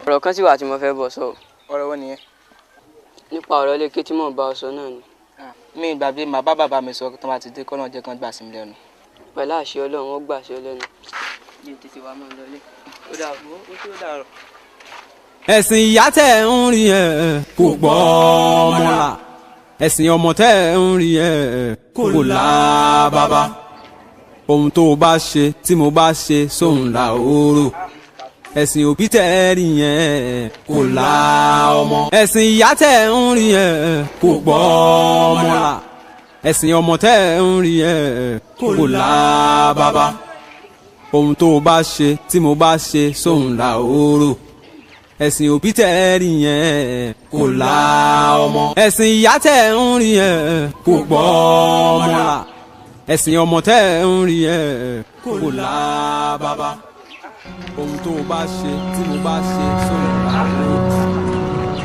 Ọ̀rọ̀ kan sì wà tí mo fẹ́ bọ̀ sọ. Ọ̀rọ̀ wo nìyẹn? Nípa ọ̀rọ̀ ilé ké tí mò ń bá ọ sọ náà ni. Mi gbàgbé màá bá bàbá mi sọ tó bá ti dé kọ́nà jẹ́ kán gbà sí mi lẹ́nu. Pẹ̀lú àṣẹ Ọlọ́run ó gbà sí ọ lẹ́nu. Bí n tètè wá máa lọ ilé. Ó dà bó ó tó dàrọ̀. Ẹ̀sìn ìyá tẹ̀ ń rí ẹ̀ kò gbọ́ ọmọ là, ẹ̀sìn ọmọ tẹ̀ ń rí ẹ̀ kò là bàbá. Ohun tó o bá ṣe tí mo bá ṣe sóhun là ó rò. Ẹ̀sìn òbí tẹ̀ rí yẹn kò là ọmọ. Ẹ̀sìn ìyá tẹ̀ ń rí ẹ̀ kò gbọ́ ọmọ là, ẹ̀sìn ọmọ tẹ̀ ń rí ẹ̀ kò là bàbá. Ohun tó o bá ṣe tí mo bá ṣe sóhun là ó rò. Ẹ̀sìn òbí tẹ̀ rí yẹn kò là ọmọ. Ẹ̀sìn ìyá tẹ̀ ń rí yẹn kò gbọ́ ọmọ là, ẹ̀sìn ọmọ tẹ̀ ń rí yẹn kò là bàbá. Ohun tó o bá ṣe tí mo bá ṣe sóhun là ó rò.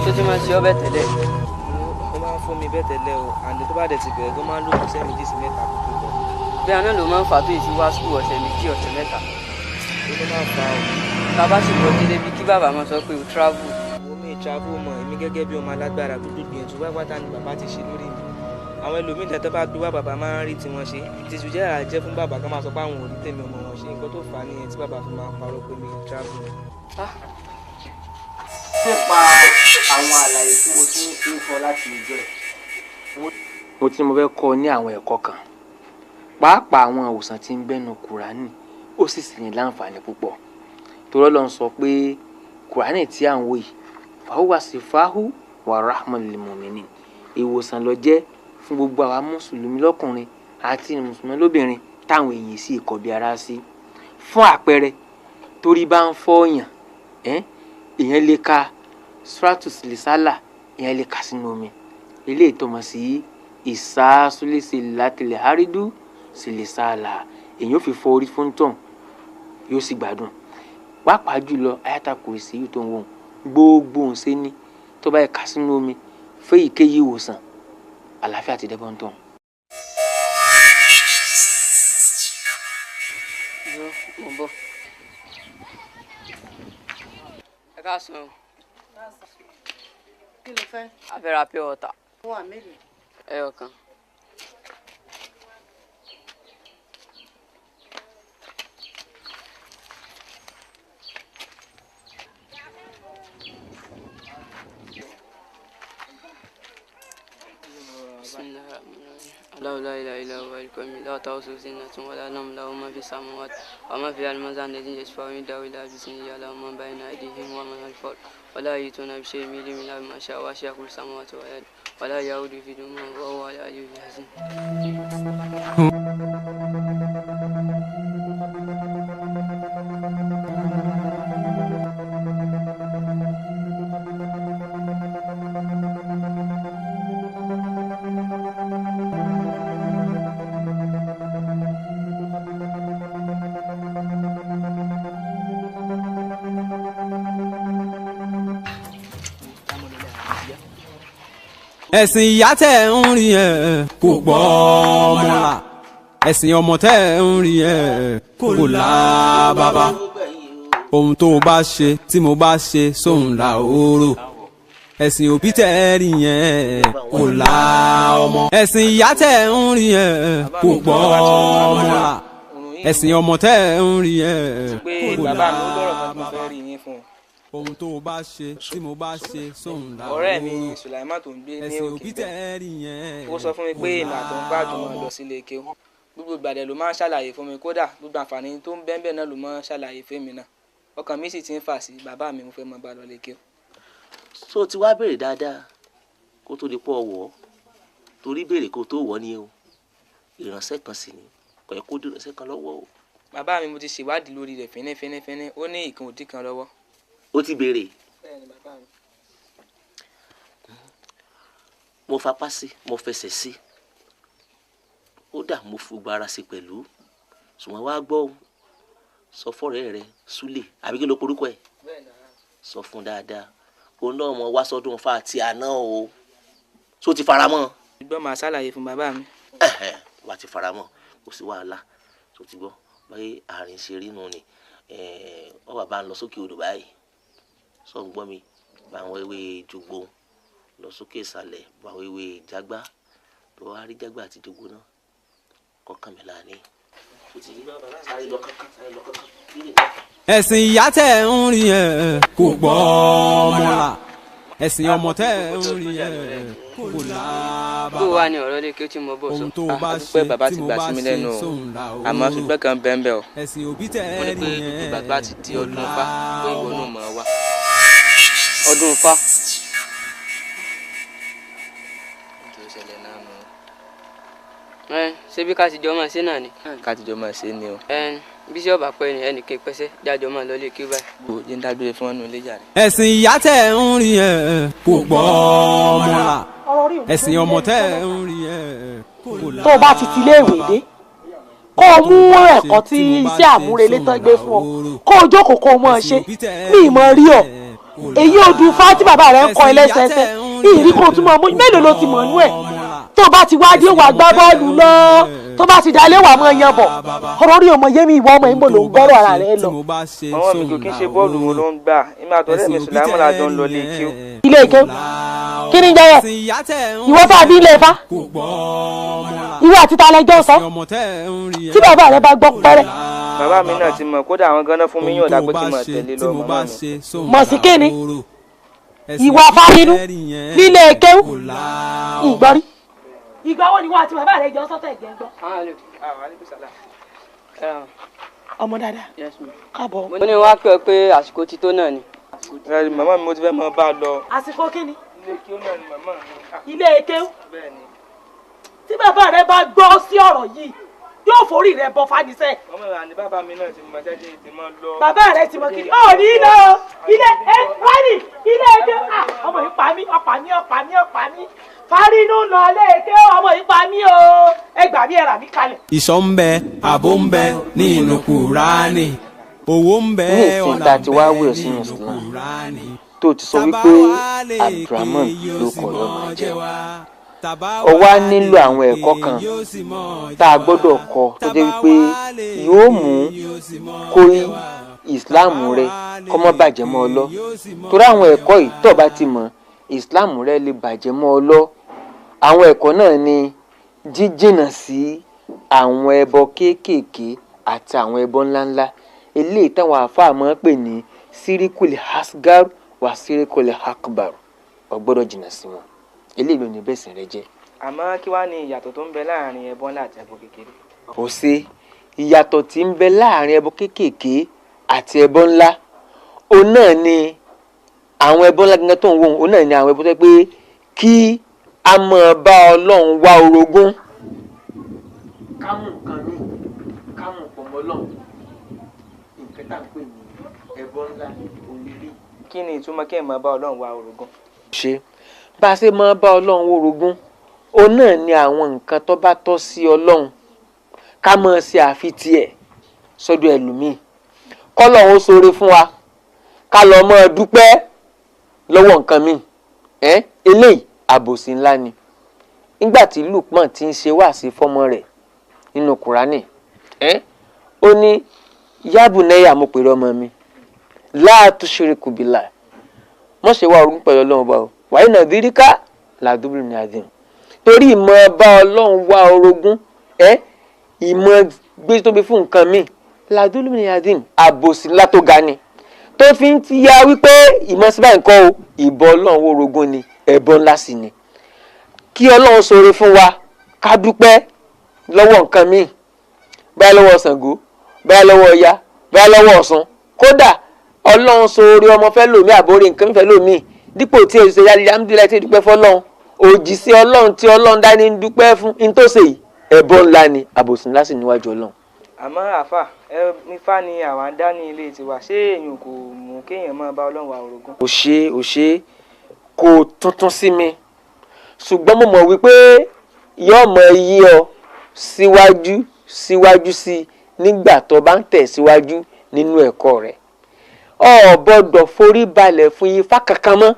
Ṣé tí máa ń ṣe ọbẹ̀ tẹ́lẹ̀? Ó máa ń fún mi bẹ́ẹ̀ tẹ́lẹ̀ o, àǹdí tó bá dẹ̀ ti bẹ̀rẹ̀ tó máa ń lò ọ̀sẹ̀ méjì sí mẹ́ta kó tó lọ. Bí àná ló máa ń fà tó yìí sí wá sùkúù ọ̀sẹ̀ méjì ọ̀sẹ̀ mẹ́ta. Ó ló máa ń fa o. Tá a bá sì lọ délé bí kí bàbá máa sọ pé o travel. Mo mi travel mọ̀, èmi gẹ́gẹ́ bí ọmọ alágbára gbogbo gbìyànjú wá pátá ni bàbá ti ṣe lórí mi. Àwọn ẹlòmíì tẹ́ bá gbé wá bàbá máa ń rí tiwọn ṣe. Ìtìjú jẹ́ àrà jẹ́ fún bàbá ká máa sọ pé àwọn ò rí tèmi ọmọ wọn ṣe. Nǹkan tó fà á nìyẹn tí bàbá fi máa ń parọ́ pé mi travel. Nípa àwọn àlàyé tí mo ti ń ṣe fún ọ láti ìjọ ẹ̀. Mo ti mo fẹ́ kọ́ ọ ní àwọn ẹ̀kọ́ kan, pàápàá àwọn àwòsàn tí ń bẹ́nu Kùránì, ó sì sì ní láǹfààní púpọ̀. Torí Ọlọ́run sọ pé Kùránì tí à ń wò yìí, fàhùwà sí fáhù wà rahman lil mu'minin, ìwòsàn ló jẹ́ fún gbogbo àwa mùsùlùmí lọ́kùnrin àti mùsùlùmí lóbìnrin táwọn èèyàn sì kọbi ara sí. Fún àpẹẹrẹ, torí bá ń fọ́ọ̀yàn, èèyàn lè ka Suratus Lisala, èèyàn lè kà sínú omi. Eléyìí tó mọ̀ sí ìsásúlẹ̀sẹ̀ látìlẹ̀ àrídú sílẹ̀sálà, èèyàn ò fi fọ orí fún tán, yóò sì gbádùn. Pàápàá jùlọ Ayatul Kursi yìí tó ń wò ó, gbogbo òun ṣe ní tó bá yẹ kà sínú omi fún èyíkéyìí ìwòsàn, àlàáfíà ti dẹ́bọ̀ ń tàn. Mo bọ̀. Ẹ káàsán. Kí ló fẹ́? A fẹ́ ra pure water. Ó wà mélòó? Ẹyọ kan. الله لا إله إلا هو القيوم لا تأخذه سنة ولا نوم له ما في السماوات وما في الأرض من ذا الذي يشفع عنده إلا بإذنه يعلم ما بين أيديهم وما خلفهم ولا يحيطون بشيء من علمه إلا بما شاء وسع كل السماوات والأرض ولا يؤوده حفظهما وهو العلي العظيم. Ẹ̀sìn ìyá tẹ̀ ń rí ẹ̀ kò gbọ́ ọmọ là, ẹ̀sìn ọmọ tẹ̀ ń rí ẹ̀ kò là bàbá. Ohun tó o bá ṣe tí mo bá ṣe sóhun là ó rò. Ẹ̀sìn òbí tẹ̀ rí yẹn kò là ọmọ. Ẹ̀sìn ìyá tẹ̀ ń rí ẹ̀ kò gbọ́ ọmọ là, ẹ̀sìn ọmọ tẹ̀ ń rí ẹ̀ kò là bàbá. Ohun tó o bá ṣe tí mo bá ṣe sóhun là ó rò. Ọ̀rẹ́ mi Sùlàìmá tó ń gbé ní Ẹ̀sìn òkè òbí bẹ́ẹ̀. tẹ̀ rí yẹn Ó sọ fún mi pé èmi àtòun gbàdùn mọ́ lọ sílé kéwú. Gbogbo ìgbàdẹ̀ ló máa ń ṣàlàyé fún mi, kódà gbogbo àǹfààní tó ń bẹ́ẹ̀ náà ló máa ń ṣàlàyé fún mi náà. Ọkàn mi sì ti ń fà sí bàbá mi, mo fẹ́ mọ bá lọ lé kéwú. So ti wá béèrè dáadáa kó tó di pọ̀ wọ̀ ọ́, torí béèrè kó tó wọ̀ ni o. Ìránṣẹ́ kan sì ni, kò yẹ kó di ìránṣẹ́ kan lọ́wọ́ o. Bàbá mi, mo ti ṣèwádìí lórí rẹ̀ fínífínífíní, ó ní ìkan òdì kan lọ́wọ́. Ó ti béèrè. Bẹ́ẹ̀ni bàbá mi. Mo fapá sí, mo fẹsẹ̀ sí, kódà mo fògbà ara sí pẹ̀lú. Ṣùgbọ́n wá gbọ́ o, sọ fọ́rẹ́ rẹ Súlè, àbí kí ló porúkọ ẹ̀? Sọ fún dáadáa, òun náà mọ wá sọdún fa àti àná o. So ti fara mọ́. Ṣùgbọ́n màá ṣàlàyé fún bàbá mi. Wà á ti fara mọ́, kò sí wàhálà. Tó ti gbọ́ báyìí àárín ṣe rí nu ni ọ bàbá ń lọ sókè odò báyìí, sọ ń gbọ́ mi, bá àwọn ewé jogbo lọ sókè ìsàlẹ̀, bá àwọn ewé jágbá tó wá rí jágbá àti jogbo náà kọkàn mi láàánú. Ẹ̀sìn ìyá tẹ̀ ń rí ẹ̀ kò gbọ́ ọmọ là, ẹ̀sìn ọmọ tẹ̀ ń rí ẹ̀ kò là bàbá. Bó wà ní ọ̀rọ̀ lè kí ó ti mọ bó sọ. Ohun tó bá Àdúpẹ́ ṣe bàbá tí ti mo gbà bá sí mi ṣe lẹ́nu o, sóhun là ó. àmọ́ ṣùgbọ́n kan bẹ́ẹ̀ o. Ẹ̀sìn òbí tẹ̀ Wọ́n ní rí pé ẹ̀ ìgbà tó bá ti di kò ọdún Ifá pé ìwọ náà mọ̀ wá. Ọdún Ifá. Tó ṣẹlẹ̀ náà nù. Ẹ ṣé bí ká ti jọ máa ṣe náà ni. Ká ti jọ máa ṣe ni o. Ẹ bí sí ọba pẹ́ ni ẹnì kí pẹ́sẹ́ jájọ máa lọ lé kí báyìí. Bò jẹ́ ń dágbére fún ọ́nù ilé jàre. Ẹ̀sìn ìyá tẹ̀ ń rí ẹ̀ kò gbọ́ ọmọ là, ẹ̀sìn ọmọ tẹ̀ ń rí ẹ̀ kò là. Tó o bá ti ti iléèwé dé, kó o mú ẹ̀kọ́ tí iṣẹ́ àmúrelé tán gbé fún ọ, kó o jókòó kó o mọ̀ ọ́ ṣe. Ní ìmọ̀ rí ọ èyí odù fá tí bàbá rẹ ń kọ ẹlẹ́sẹẹsẹ ìrí kó o tún mọ̀ mú mélòó ló ti mọ̀ nú ẹ̀. Tó o bá ti wá dé wàá gbá bọ́ọ̀lù lọ, tó bá ti dalé wàá mọ̀ yan bọ̀. Ọ̀rọ̀ orí ọmọ yémi, ìwọ ọmọ ìbò ló ń gbọ́rọ̀ ara rẹ lọ. Màmá mi kò kí ń ṣe bọ́ọ̀lù wo ló ń gbà, èmi àtọ̀rẹ́ mi Sùlámù la jọ ń lọ lé kí ó. Ilé ike kí ni jẹ́ ìwọ tá a bí ilé Ifá, ìwọ àti ta lẹjọ́ sọ tí bàbá rẹ bá gbọ́ pẹ́rẹ́. Bàbá mi náà ti mọ̀, kódà àwọn ganan fún mi yàn dá pé kí n máa tẹ̀lé lọ màmá mi. Mọ̀ sí kíni ìwọ afárínú nílé kéwú ìgbọ́rí. Ìgbà wo ni wọ́n àti bàbá rẹ jọ sọ́tẹ̀ jẹ́ gbọ́. Ọmọ dáadáa, káàbọ̀. Mo ní wá pẹ́ pé àsìkò ti tó náà ni. Màmá mi mo ti fẹ́ mọ bá a lọ. Àsìkò kíni? Ilé kéwú náà ni màmá mi. Ilé kéwú. Tí bàbá rẹ bá gbọ́ sí ọ̀rọ̀ yìí, yóò forí rẹ bọ fanisẹ. Ọmọ rẹ àní bàbá mi náà ti mọ jẹjẹ ti mọ lọ. Bàbá rẹ ti mọ kiri. Ó ní lọ ilé ẹ wáyé ilé eke. Ọmọ yìí pa mí, ọ̀pá mi, ọ̀pá mi, ọ̀pá mi. Farínú lọ ilé eke, ọmọ yìí pa mí o. Ẹ gbà mí, ẹ rà mí kalẹ̀. Ìṣọ́ ń bẹ, àbò ń bẹ ní inú Kùránì, owó ń bẹ, Ní ìsìn ọlà tá a ń ti wá bẹ wẹ̀ ní sínú inú Islam, Kùránì. tó ti sọ wípé Abdulrahman ló kọ̀ lọ́ máa jẹ́, ó wá nílò àwọn ẹ̀kọ́ kan tá a gbọ́dọ̀ kọ́ tó jẹ́ wípé yóò mú kó Islam rẹ kó má bàjẹ́ mọ́ ọ lọ. Torí àwọn ẹ̀kọ́ yìí tó bá ti mọ̀, Islam rẹ lè bàjẹ́ mọ́ ọ lọ. Àwọn ẹ̀kọ́ náà ni jíjìnà sí àwọn ẹbọ kéékèèké àti àwọn ẹbọ ńláńlá, eléyìí táwọn àáfàá máa ń pè ní sírìkùlì asgar wà sírìkùlì akbar. Ó gbọ́dọ̀ jìnnà sí wọn, eléyìí ló ní bẹ́ẹ̀ sìn rẹ jẹ́. Àmọ́ kí wàá ní ìyàtọ̀ tó ń bẹ láàrin ẹbọ ńlá àti ẹbọ kékeré? Kò sí ìyàtọ̀ tí ń bẹ láàrin ẹbọ kéékèèké àti ẹbọ ńlá. Òun náà ni àwọn ẹbọ ńlá gangan tó ń wò, òun náà ni àwọn ẹbọ tó yẹ pé kí a máa bá Ọlọ́run wá orogún. Ká mú nǹkan míì, ká mú pọ̀ mọ́ Ọlọ́run, nǹkan tá à ń pè ní ẹbọ ńlá òlélẹ̀. Kí ni ìtumọ̀ kí ẹ máa bá Ọlọ́run wá orogún? Ṣe bá a ṣe máa bá Ọlọ́run orogún, òun náà ni àwọn nǹkan tó bá tọ́ sí Ọlọ́run ká máa ṣe àfitì ẹ̀ sọ́dọ̀ ẹlòmíì, kọ́lọ́run ó ṣoore fún wa ká lọ máa dúpẹ́ lọ́wọ́ nǹkan míì. Ẹ́ eléyìí àbòsí ńlá ni. Nígbà tí Lukman ti ń ṣe wáàsí fọ́mọ rẹ̀ nínú Kùránì, ẹ́ ó ní yábù náírà mo pèrè ọmọ mi láàtú ṣerékù bìlà, mọ̀ ṣe wá orogún pẹ̀lú Ọlọ́run ọba o, wàyí náà díríkà làdúgbò ní adìm. Torí ìmọ̀ bá Ọlọ́run wá orogún, ẹ́ ìmọ̀ gbé tóbi fún nǹkan míì, làdúgbò ní adìm, àbòsí ńlá tó ga ni, tó fi ń ti ya wípé ìmọ̀ sí báyìí nǹkan o, ìbọn Ọlọ́run wá orogún ni, ẹbọ ńlá sì ni. Kí Ọlọ́run ṣoore fún wa ká dúpẹ́ lọ́wọ́ nǹkan míì, báyà lọ́wọ́ Ṣàngó, báyà lọ́wọ́ Ọya, báyà lọ́wọ́ Ọ̀ṣun, kódà Ọlọ́run ṣoore ọmọ fẹ́ lòmí àbórí nǹkan fẹ́ lòmí, dípò tí èso ṣe alhamdulillah tí dúpẹ́ fọlọ́run, òjì sí Ọlọ́run tí Ọlọ́run dání ń dúpẹ́ fún ní tó ṣe yìí, ẹbọ ńlá ni, àbòsí ńlá sì níwájú Ọlọ́run. Àmọ́ àáfà ifá ni àwa ń dá ní ilé tiwa, ṣé èèyàn kò mú kéèyàn máa bá Ọlọ́run wá orogún? Kò ṣe ò ṣe kò tuntun sí mi, ṣùgbọ́n mo mọ̀ wípé yóò mọ yí ọ síwájú síwájú sí i nígbà tó bá ń tẹ̀ síwájú nínú ẹ̀kọ́ rẹ̀. O gbọ́dọ̀ forí balẹ̀ fún ifá kankan mọ́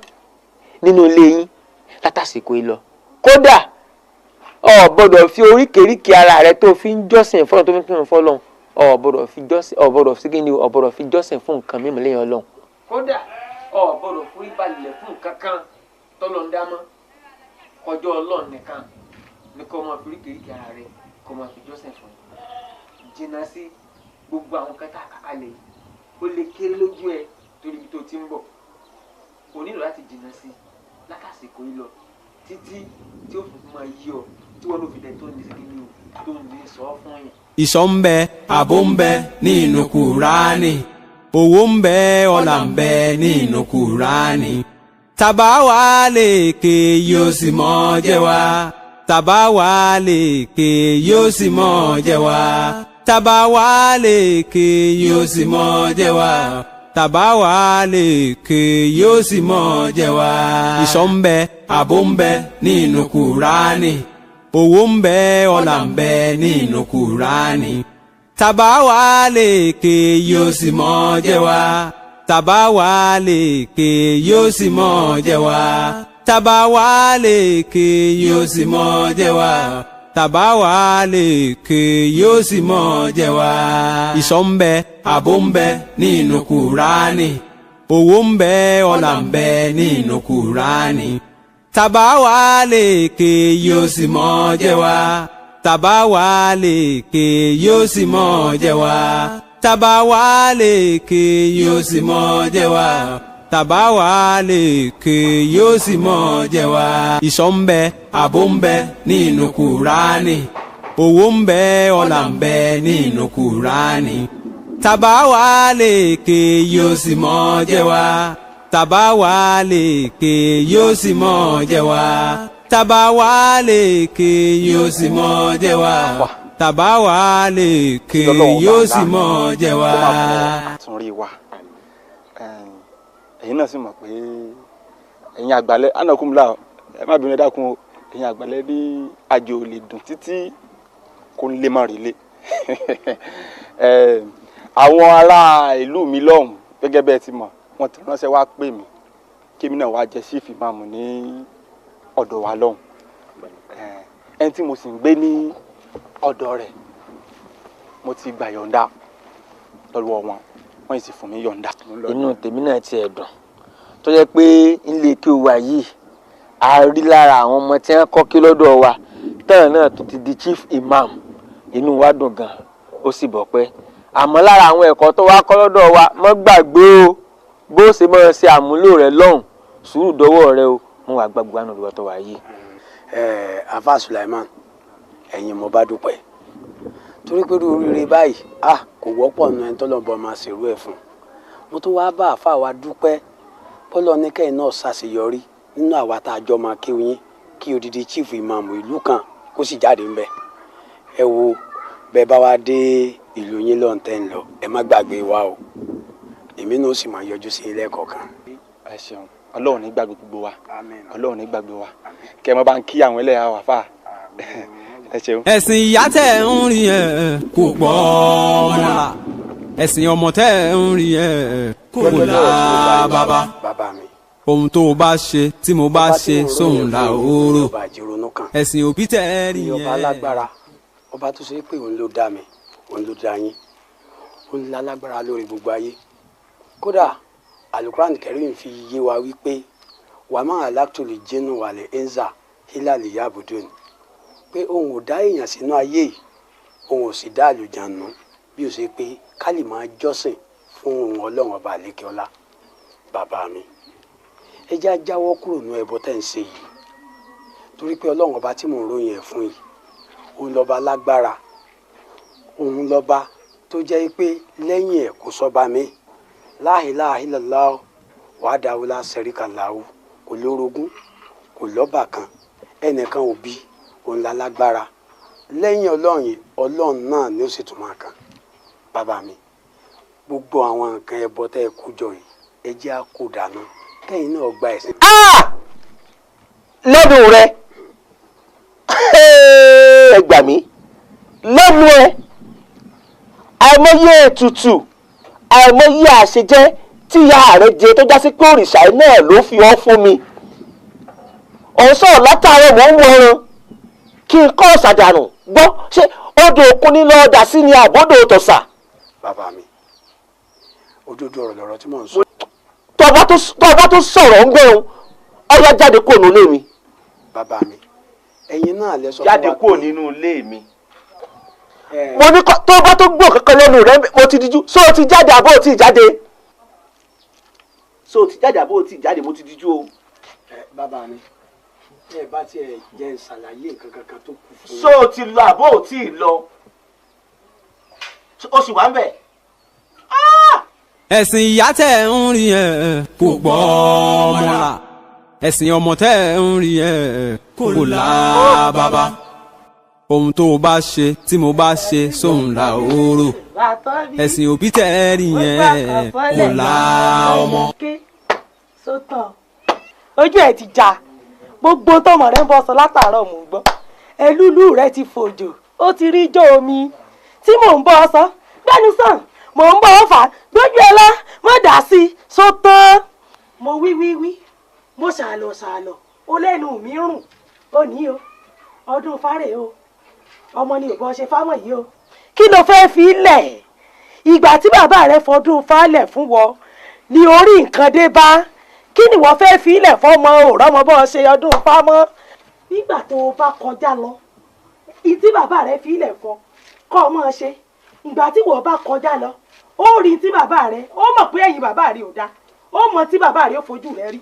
nínú ilé yín látàsìkò yìí lọ. Kódà o gbọ́dọ̀ fi oríkèéríkèé ara rẹ tó fi ń jọ́sìn fọ́lọ́run, tó fi ń kírun fọ́lọ́run, o gbọ́dọ̀ fi jọ́sìn, o gbọ́dọ̀ fi kíni, o gbọ́dọ̀ fi jọ́sìn fún nǹkan mímọ́ lẹ́yìn Ọlọ́run. Kódà o gbọ́dọ̀ forí balẹ̀ fún nǹkan kan tọ́lọ́ ń dá mọ́ kọjọ́ Ọlọ́run nìkan ni kó máa fi oríkèéríkèé ara rẹ kó máa fi jọ́sìn fún. Jìnnà sí gbogbo àwọn kan tá a kà kalẹ̀ yìí, ó lè kéré lójú ẹ torí ibi tó ti ń bọ̀, o nílò láti jìnnà sí látàsìkò yìí lọ títí tí ó fi máa yí ọ, tí wọn ló fi dẹ tó ní sí kíni o tó ní sọ fún yẹn. Ìṣọ́ ń bẹ, àbò ń bẹ nínú Kùránì, owó ń bẹ, ọlà ń bẹ nínú Kùránì. Tàbá wà lè ké yóò sì mọ́ jẹ́ wa, tàbá wà lè ké yóò sì mọ́ jẹ́ wa, tàbá wà lè ké yóò sì mọ́ jẹ́ wa, tàbá wà lè ké yóò sì mọ́ jẹ́ wa. Ìṣọ́ ń bẹ, àbò ń bẹ nínú Kùránì, owó ń bẹ, ọlà ń bẹ nínú Kùránì. Tàbá wà lè ké yóò sì mọ́ jẹ́ wa, tàbá wà lè ké yóò sì mọ́ jẹ́ wa, tàbá wà lè ké yóò sì mọ́ jẹ́ wa, tàbá wà lè ké yóò sì mọ́ jẹ́ wa. Ìṣọ́ ń bẹ, àbò ń bẹ nínú Kùránì, owó ń bẹ, ọlà ń bẹ nínú Kùránì. Tàbá wà lè ké yóò sì mọ́ jẹ́ wa, tàbá wà lè ké yóò sì mọ́ jẹ́ wa, tàbá wà lè ké yóò sì mọ́ jẹ́ wa, tàbá wà lè ké yóò sì mọ́ jẹ́ wa. Ìṣọ́ ń bẹ, àbò ń bẹ nínú Kùránì, owó ń bẹ, ọlà ń bẹ nínú Kùránì. Tàbá wà lè ké yóò sì mọ́ jẹ́ wa, tàbá wà lè ké yóò sì mọ́ jẹ́ wa, tàbá wà lè ké yóò sì mọ́ jẹ́ wa, tàbá wà lè ké yóò sì mọ́ jẹ́ wa. Tún rí wa, ẹ̀yin náà sì mọ̀ pé ẹ̀yin àgbàlẹ̀ anakunla, ẹ má bínú, ẹ dákun o, ẹ̀yin àgbàlẹ̀ ní àjò lè dùn títí kò ń lè má rí lé. Àwọn ará ìlú mi lọ́hùn, gẹ́gẹ́ bẹ́ẹ̀ ti mọ̀, wọ́n ti ránṣẹ́ wá pè mí kémi náà wá jẹ sífì máàmù ní ọ̀dọ̀ wa lọ́hùn. Ẹni tí mo sì ń gbé ní ọ̀dọ̀ rẹ̀, mo ti gbà yọ̀ǹda lọ́wọ́ wọn, wọ́n sì fún mi yọ̀ǹda. Inú tèmi náà ti ẹ̀ dùn tó jẹ́ pé nílé kí o wà yìí, a rí lára àwọn ọmọ tí wọ́n kọ́ kí lọ́dọ̀ wa tẹ́lẹ̀ náà tó ti di chief imam, inú wa dùn gan, ó sì bọ̀ pẹ́. Àmọ́ lára àwọn ẹ̀kọ́ tó wá kọ́ lọ́dọ̀ wa, mọ́ gbàgbé o, bó ṣe máa ṣe àmúlò rẹ lọ́hùn, sùúrù dọ́wọ́ rẹ o, mo wà gbàgbé àná olùwà tó wà yìí. Afa Sulaiman, ẹ̀yin mo bá dúpẹ́ torí pé oríire báyìí kò wọ́pọ̀ nù ẹni tọ́lọ́bọ̀ máa ṣèrú ẹ̀ fún. Mo tún wá bá àfa wa dúpẹ́ bọ́lọ́ ní kẹ́yìn náà ṣàṣeyọrí nínú àwa tá a jọ máa kí yín, kí odidi chief imam ìlú kan kó sì jáde ńbẹ̀. Ẹ wo bẹ́ẹ̀ bá wá dé ìlú yín lọ́ntẹ́ ń lọ, ẹ má gbàgbé wa o, èmi náà sì máa yọjú sí ilé kọ̀ọ̀kan. Ẹ ṣeun, Ọlọ́run ní gbàgbé gbogbo wa, Ọlọ́run ní gbàgbé wa, kẹ́ ẹ má bá ń kí àwọn ẹlẹ́yà wà fà. Ẹ ṣeun. Ẹ̀sìn ìyá tẹ̀ ń rí ẹ̀ kò pọ̀ ọmọ la, ẹ̀sìn ọmọ tẹ̀ ń rí ẹ̀ kò là bàbá. Ohun tó o bá ṣe tí mo bá ṣe sóhun là ó rò, ẹ̀sìn òbí tẹ̀ rí ọba ẹ̀. Alágbára, ọba tó ṣe pé òun ló dá mi, òun ló dá yín, òun lálágbára lórí gbogbo ayé. Kódà Alukuran Karim fi yé wa wípé wàá máa láktòlì jẹ́nu wàlẹ̀ ẹ̀ńzà hílàlì yabudun, pé òun ò dá èèyàn sínú ayé yìí, òun ò sì dá àlùjánu bí ó ṣe pé ká lè máa jọ́sìn fún òun Ọlọ́run ọba àlékè ọlá. Bàbá mi, ẹ já jáwọ́ kúrò nínú ẹbọ tẹ́ ń ṣe yìí, torí pé Ọlọ́run ọba tí mò ń ròyìn ẹ̀ fún yìí, òun lọ́ba lágbára, òun lọ́ba tó jẹ́ pé lẹ́yìn ẹ̀ kò sọ́ba mi. La ilaha illallah wahdahu la sharika lahu, kò lórogún, kò lọ́ba kan, ẹnìkan ò bí, òun la lágbára. Lẹ́yìn Ọlọ́run yìí, Ọlọ́run náà ni ó sì tún máa kàn. Bàbá mi, gbogbo àwọn nǹkan ẹbọ tẹ́ ẹ kó jọ yìí, ẹ jẹ́ á kó dànù, kẹ́yìn náà gba ẹ̀sìn. Lẹ́nu rẹ, ẹ gbà mí lẹ́nu ẹ, àìmọye ètùtù, àìmọye àṣejẹ tí ìyá rẹ jẹ tó já sí pé òrìṣà náà ló fi ọ́ fún mi. Ò ń sọ̀rọ̀ látàárọ̀, mò ń wọ ẹran kí n kọ́ ọ̀sàdànù gbọ́. Ṣé odò òkun ní lọ́ọ́ dà sí ni àbọ̀dò tọ̀sà? Bàbá mi, òdodo ọ̀rọ̀ lọ̀rọ̀ tí mò ń sọ. Tó o bá tó sọ̀rọ̀ ń gbẹ̀rún, ọ̀yá, jáde kúrò nínú ilé mi. Bàbá mi, ẹ̀yin náà lẹ sọ fún wa. Jáde kúrò nínú ilé mi. Mo ní tó o bá tó gbọ́ kankan lẹ́nu rẹ, mo ti díjú. So o ti jáde àbó o ti jáde? So o ti jáde àbó o ti jáde? Mo ti díjú o. Ẹ bàbá mi, ẹ bá tiẹ̀ jẹ́ ṣàlàyé nǹkan kankan tó kù fún So o ti lọ àbó o ti lọ? O sì wà ń bẹ̀. Ẹ̀sìn ìyá tẹ̀ ń rí ẹ̀ kò gbọ́ ọmọ là, ẹ̀sìn ọmọ tẹ̀ ń rí ẹ̀ kò là bàbá. Ohun tó o bá ṣe tí mo bá ṣe sóhun là ó rò. Ẹ̀sìn òbí tẹ̀ rí yẹn kò là ọmọ. Ojú ẹ ti já, gbogbo tọmọ rẹ ń bọ sọ látàárọ̀ mò ń gbọ́. Ẹlúlú rẹ ti fòjò, ó ti rí jó omi tí mò ń bọ sọ gbẹnu sàn, mò ń bọ fà gbójú ẹ lọ mọ dà sí i sótán. Mo wí wí wí, mo ṣàlọ̀ ṣàlọ̀, ó lẹ́nu mi rùn. Ó ní o ọdún fárẹ̀ o, ọmọ ni òbọ̀ ṣe fámọ̀ yìí o. Kí ló fẹ́ fi lẹ̀? Ìgbà tí bàbá rẹ fọdún falẹ̀ fún wọ ni orí nǹkan dé bá. Kí ni wọ́n fẹ́ fi ilẹ̀ fọmọ òrọ́mọ bọ́ ṣe ọdún fámọ́? Nígbà tó o bá kọjá lọ, ìtí bàbá rẹ fi ilẹ̀ fọ kọ́ ọ mọ́ ṣe. Ìgbà tí wọ́n bá kọjá lọ, ó rí tí bàbá rẹ, ó mọ̀ pé ẹ̀yìn bàbá rẹ ò dáa, ó mọ̀ tí bàbá rẹ ó fojú rẹ rí.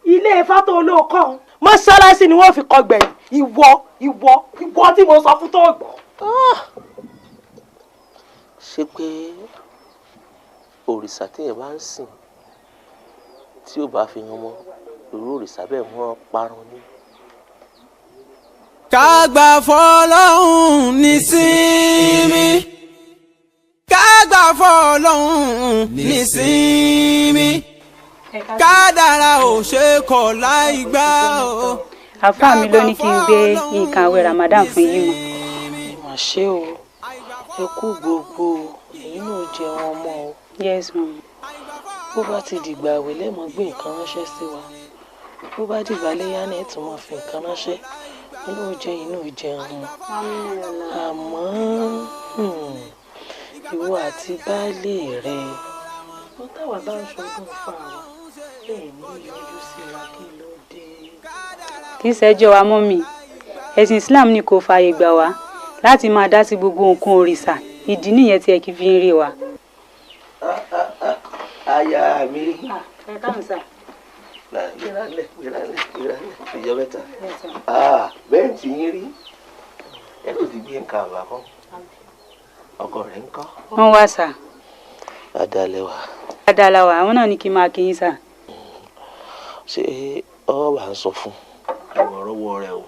Ilé Ifá tó olóòkọ́ ọ̀hún, mọ́ṣáláṣí ni wọ́n fi kọ gbẹ̀yìn. Ìwọ, ìwọ, ìwọ tí mo sọ fún tó gbọ́. Ṣé pé òrìṣà téèyàn bá ń sìn tí ó bá fi hàn mọ́, irú òrìṣà bẹ́ẹ̀ wọ́n parun ni? Ká gbà fọlọ́hún ní sinmi, ká gbà fọlọ́hún ní sinmi, kádàrá ò ṣe kọ̀ láì gbà o. Àfáà mi ló ní kí n gbé nǹkan àwẹ̀ Ramadan fún yín mọ́. Ẹ mà ṣe o, ẹ kú gbogbo èyí náà, jẹun ọmọ o. Yes, ma'am. Bó bá ti dìgbà àwẹ̀, lẹ́mọ̀ gbé nǹkan ránṣẹ́ sí wa. Bó bá dìgbà léyà náà, ẹ̀ tún máa fi nǹkan ránṣẹ́. Inú jẹ inú jẹun mọ́. Àmọ́ ìwọ àti baálé rẹ, wọ́n táwa bá ń ṣọdún fáwa bẹ́ẹ̀ ní yọjú sí wa, kí ló dé? Kì í ṣẹjọ́ wa mọ́ mi. Ẹ̀sìn Islam ni kò fààyè gbà wá láti máa dá sí gbogbo nǹkan òrìṣà. Ìdí nìyẹn tí ẹ kì í fi ń rí wa. Aya mi. Ẹ káàmù sà. Gbéralẹ̀, gbéralẹ̀, gbéralẹ̀, ìjọ mẹ́ta. Bẹ́ẹ̀ tí yín rí ẹ tó ti gbé nǹkan àbá kọ́, ọkọ rẹ̀ ń kọ́? Wọ́n wá sà. Adalẹ̀ wà. Adala wa, àwọn náà ní kí n máa kí yín sà. Ṣé ọwọ́ bá ń sọ fún ìwọ̀n rọ́wọ́ rẹ o,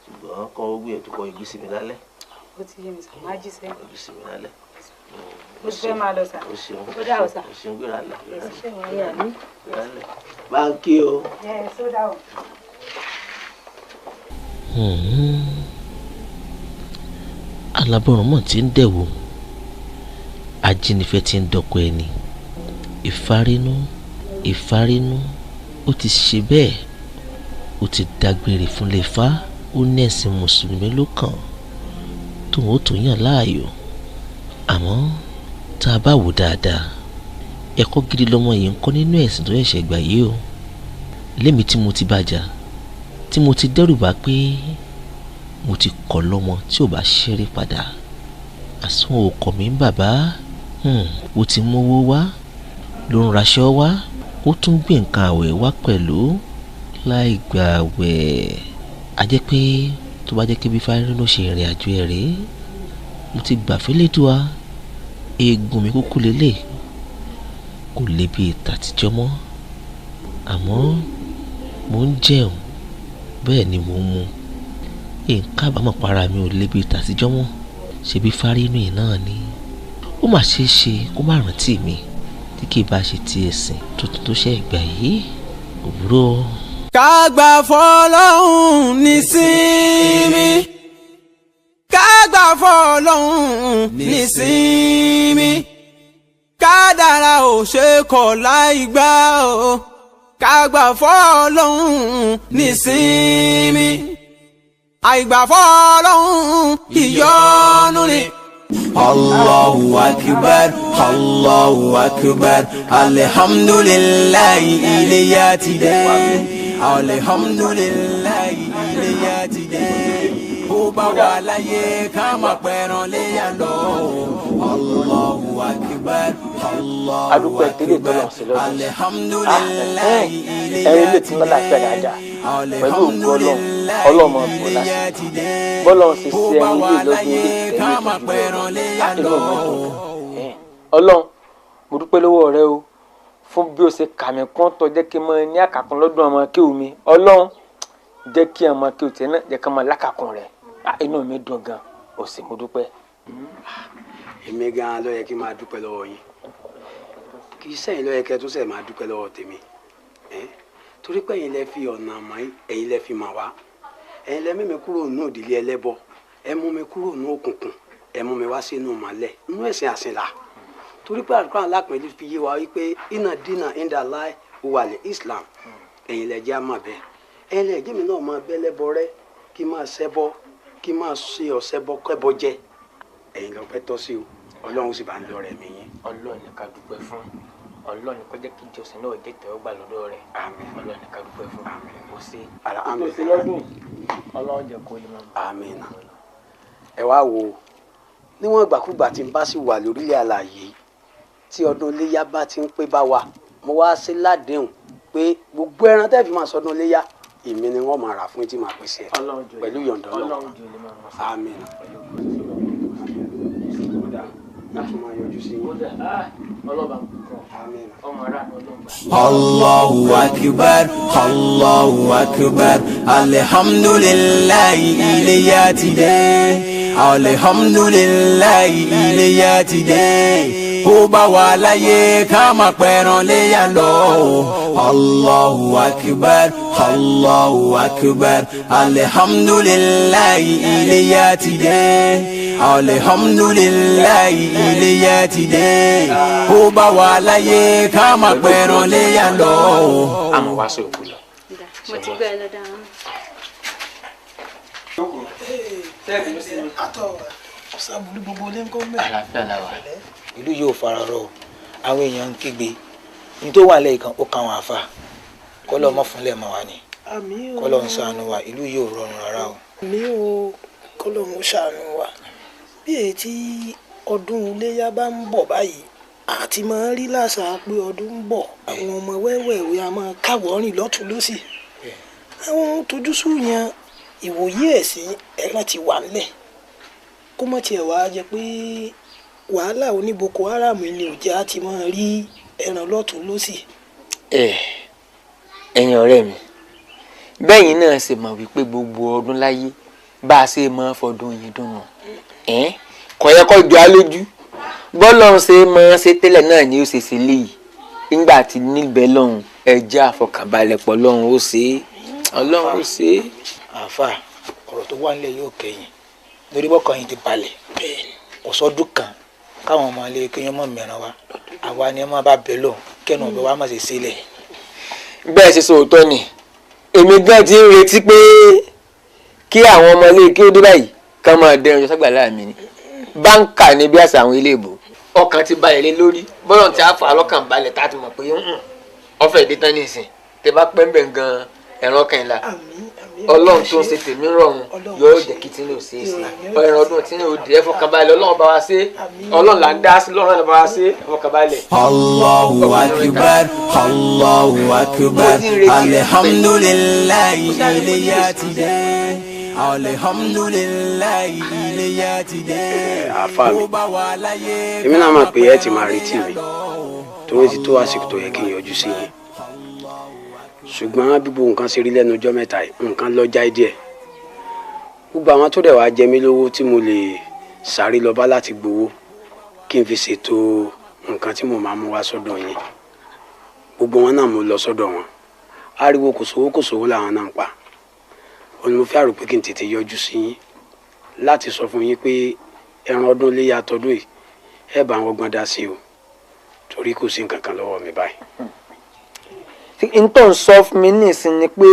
ṣùgbọ́n kọ́ ó gbìyànjú kọ́ ìgbésí mi lálẹ́. Ó ti yé mi sà, má jíṣẹ́. Ìgbésí mi lálẹ́. Mo ti fẹ́ máa lọ sà. O ṣeun. Ó dà o sà. O ṣeun, gbéralẹ̀, gbéralẹ̀, gbéralẹ̀, báńkì o. Yes, ó dà o. Alábọ̀rún mọ̀ tí ń dẹ̀wò, ajínigbé tí ń dọkọ ẹni ìfarínú ìfarínú. Ó ti ṣe bẹ́ẹ̀, ó ti dágbére fún lẹ́fà. Ó ní ẹ̀sìn mùsùlùmí ló kàn tóun ó tó yàn láàyò. Àmọ́ tá a bá wò dáadáa, ẹ̀kọ́ gidi lọmọ yìí ń kọ́ nínú ẹ̀sìn tó ṣẹ̀ṣẹ̀ gbà yìí o. Lémi tí mo ti bàjá, tí mo ti dẹ́rù bá pé mo ti kọ̀ lọ́mọ tí ò bá ṣeré padà, àsùn òkọ̀ mi ń bàbá. Ó ti mówó wá, ló ń raṣọ wá, ó tún gbé nǹkan àwẹ̀ wá pẹ̀lú láì gbà àwẹ̀. A jẹ́ pé tó bá jẹ́ pé bí fárín ló ṣe ìrìn àjò ẹ̀ rèé, mo ti gbà fẹ́lẹ́dùá, eegun mi kúkú lélẹ̀ kò lè bí tàtijọ́ mọ́. Àmọ́ mò ń jẹun, bẹ́ẹ̀ ni mò ń mu, nǹkan àbámọ̀ para mi ò lè bí tàtijọ́ mọ́. Ṣebí fárínú yìí náà ni ó mà ṣeé ṣe kó má rántí mi tí kì í bá ṣe ti ẹ̀sìn tuntun tó ṣe ìgbà yìí kò burú o. Ká gbà fọlọ́hún ní sinmi, ká gbà fọlọ́hún ní sinmi, kádàrá ò ṣe kọ̀ láì gbà o. Ká gbà f'Ọlọ́hun nísinmi, àìgbà f'Ọlọ́hun ìyọnu ni. Allahu akbar, Allahu akbar, alhamdulillahi iléyá ti dé, alhamdulillahi iléyá ti dé. Ó bá wà láyé ká má pẹran léyà lọ. Allahu akbar, Allahu Adúpẹ́ tẹ́lẹ̀ akbar, tọ́lọ̀ sí lọ́dún. alhamdulillahi iléyá Ẹ̀rín lè ti ti ń lálàáfíà dé. dáadáa pẹ̀lú ògo Ọlọ́run. Ọlọ́run máa bọ̀ lásìkò bọ́lọ́run ṣe ṣe ẹ̀rín lè lọ́dún ilé tẹ̀lé ìtọ́jú rẹ̀ inú mi dùn gan. Ọlọ́run, mo dúpẹ́ lọ́wọ́ rẹ o fún bí o ṣe kà mí kún tó jẹ́ kí n máa ní àkàkùn lọ́dún ọmọ kéwù mi. Ọlọ́run jẹ́ kí ọmọ kéwù tiẹ̀ náà jẹ́ kí n máa lákàkùn rẹ̀. Inú mi dùn gan, o sì mo dúpẹ́. Èmi gan-an ló yẹ kí n máa dúpẹ́ lọ́wọ́ yín, kì í sẹ́yìn ló yẹ kẹ́ tún sẹ́yìn máa dúpẹ́ lọ́wọ́ tèmi, torí pé ẹ̀yin lẹ fi ọ̀nà mọ́, ẹ̀yin lẹ fi mà wá, ẹ̀yin lẹ mímí kúrò nínú ìdílé ẹlẹ́bọ, ẹ mú mi kúrò nínú òkùnkùn, ẹ mú mi wá sínú ìmọ́lẹ̀ nínú ẹ̀sìn àsìnlá. Torí pé àdúrà alápẹ̀lú fi yé wa wípé iná dínà inda láì wàlẹ̀ Islam, ẹ̀yin lẹ jẹ́ àmọ̀ bẹ́ẹ̀, ẹ̀yin lẹ jẹ́ mi náà máa bẹ́ lẹ́bọ rẹ́, kí máa ṣẹbọ, kí máa ṣe ọ̀ṣẹbọ kẹ́bọ jẹ. Ẹ̀yin lọ pẹ́ tọ́ sí o, Ọlọ́run sì bá ń lọ rẹ̀ mí yín. Ọlọ́run ní ká dúpẹ́ fún, Ọlọ́run ní kó jẹ́ kí ìjọsìn náà jẹ́ tẹ́wọ́gbà lọ́dọ̀ rẹ̀. Ọlọ́run ní ká dúpẹ́ fún. Kò sí tó ṣe lọ́dún, Ọlọ́run jẹ́ kó lè máa bọ̀. Àmín. Ẹ wá wo, níwọ̀n ìgbàkúgbà tí n bá sì wà lórílẹ̀ àlàyé tí ọdún iléyá bá ti ń pé bá wa, mo wá sí ládéhùn pé gbogbo ẹran tẹ́ fi máa sọdún iléyá, èmi ni wọ́n máa rà fún tí màá pèsè ẹ̀ pẹ̀lú yọ̀ǹda Ọlọ́run. Àmín. Allahu akbar, Allahu akbar, alhamdulillahi iléyá ti dé, alhamdulillahi iléyá ti dé. Ó bá wà láyé ká má pẹran léyà lọ. Allahu akbar, Allahu akbar, alhamdulillahi iléyá ti dé, alhamdulillahi iléyá ti dé. Ó bá wà láyé ká má pẹran léyà lọ. Àmọ́ wá sọ òkú lọ. Mo ti gbọ́ ẹ lọ́dọ̀ àwọn. Sábúrú gbogbo ilé ń kọ́ mẹ́. Àlàáfíà la wà. Ìlú yóò fara rọ o, àwọn èèyàn ń kígbe ní tó wà lẹ́yìn kan ó kan àwọn àfa kọ́lọ́ mọ́ fúnlẹ̀ mọ́ wa ni kọ́lọ́ ń ṣàánú wa, ìlú yóò rọrùn rárá o. Àmín o, kọ́lọ́ ń ṣàánú wa. Bí èyí tí ọdún iléyá bá ń bọ̀ báyìí, àti máa ń rí làṣà pé ọdún ń bọ̀, àwọn ọmọ wẹ́wẹ̀wẹ́ a máa káwọ́rìn lọ́tún lọ́sì. Àwọn tójú sùn yẹn ìwòye ẹ̀sìn ẹran ti wà ńlẹ̀, kó mọ̀ tiẹ̀ wá jẹ́ pé wàhálà oní Boko Haram ni ò jẹ́ àti máa rí ẹran lọ́tún lọ́sì. Ẹ̀yin ọ̀rẹ́ mi, bẹ́yìn náà ṣe mọ̀ wípé gbogbo ọdún láyé bá a ṣe máa fọdún yìí dùn nù, kò yẹ kó jọ á lójú. Bọ́lọ́run ṣe máa ṣe tẹ́lẹ̀ náà ni ó ṣe ṣe léyìí nígbà tí níbẹ̀ lọ́hùn ẹ jẹ́ àfọkànbalẹ̀ pọ̀ lọ́hùn ó ṣe é, Ọlọ́run ó ṣe é. Àáfà, ọ̀rọ̀ tó wà nílẹ̀ yóò kẹ́yìn lórí bọ́kàn yìí ti balẹ̀, kò sọ́dún kan káwọn ọmọ ilé kéèyàn mọ̀ mìíràn wa, àwa ni ẹ máa bá bẹ̀ lọ kẹ́nu ọ̀bẹ wa má ṣe sílẹ̀. Bẹ́ẹ̀ ṣe sòótọ́ ni, èmi gan ti ń retí pé kí àwọn ọmọ ilé kí ó dé báyìí ká máa dẹrùn jọ ságbàlá mi ni báńkà ni bí àṣà àwọn ilé ìbò. Ọkàn ti balẹ̀ lé lórí, bọ́lọ̀ tí a fà á lọ́kàn balẹ̀ tá a ti mọ̀ pé ọ̀fẹ́ ìdí tán nísìn tẹ bá pẹ́ ń bẹ̀ gan ẹ̀rọ kan ìlà. Ọlọ́run tó ń ṣe tèmi rọrùn yóò jẹ́ kí tinú ṣe é ṣe ẹ̀rọ ọdún tí yóò dé ẹ̀fọ́kànbalẹ̀ Ọlọ́run bá wa ṣe, Ọlọ́run là ń dá sí, Ọlọ́run bá wa ṣe ẹ̀fọ́kànbalẹ̀. Allahu akbar, Allahu akbar, alhamdulillahi iléyá ti dé, alhamdulillahi iléyá ti dé. Àáfà mi, Ó bá wà láyé èmi náà mọ̀ pé ẹ ti máa retí mi torí ti tó àsìkò tó yẹ kí n yọjú sí yín, ṣùgbọ́n bí gbogbo nǹkan ṣe rí lẹ́nu ọjọ́ mẹ́ta yìí, nǹkan lọ jáì díẹ̀. Gbogbo àwọn tó dẹ̀ wá jẹ mí lówó tí mo lè sáré lọ bá láti gbowó kí n fi ṣètò nǹkan tí mo máa mú wá sọ́dọ̀ yín, gbogbo wọn náà mo lọ sọ́dọ̀ wọn, ariwo kò sówó kò sówó làwọn náà ń pa. Ó ní mo fẹ́ rò pé kí n tètè yọjú sí yín láti sọ fún yín pé ẹran ọdún iléyá tọdún yìí ẹ bá wọn gbọ́n dá sí o, torí kò sí nǹkan kan lọ́wọ́ mi báyìí. N tó ń sọ fún mi nísìn ni pé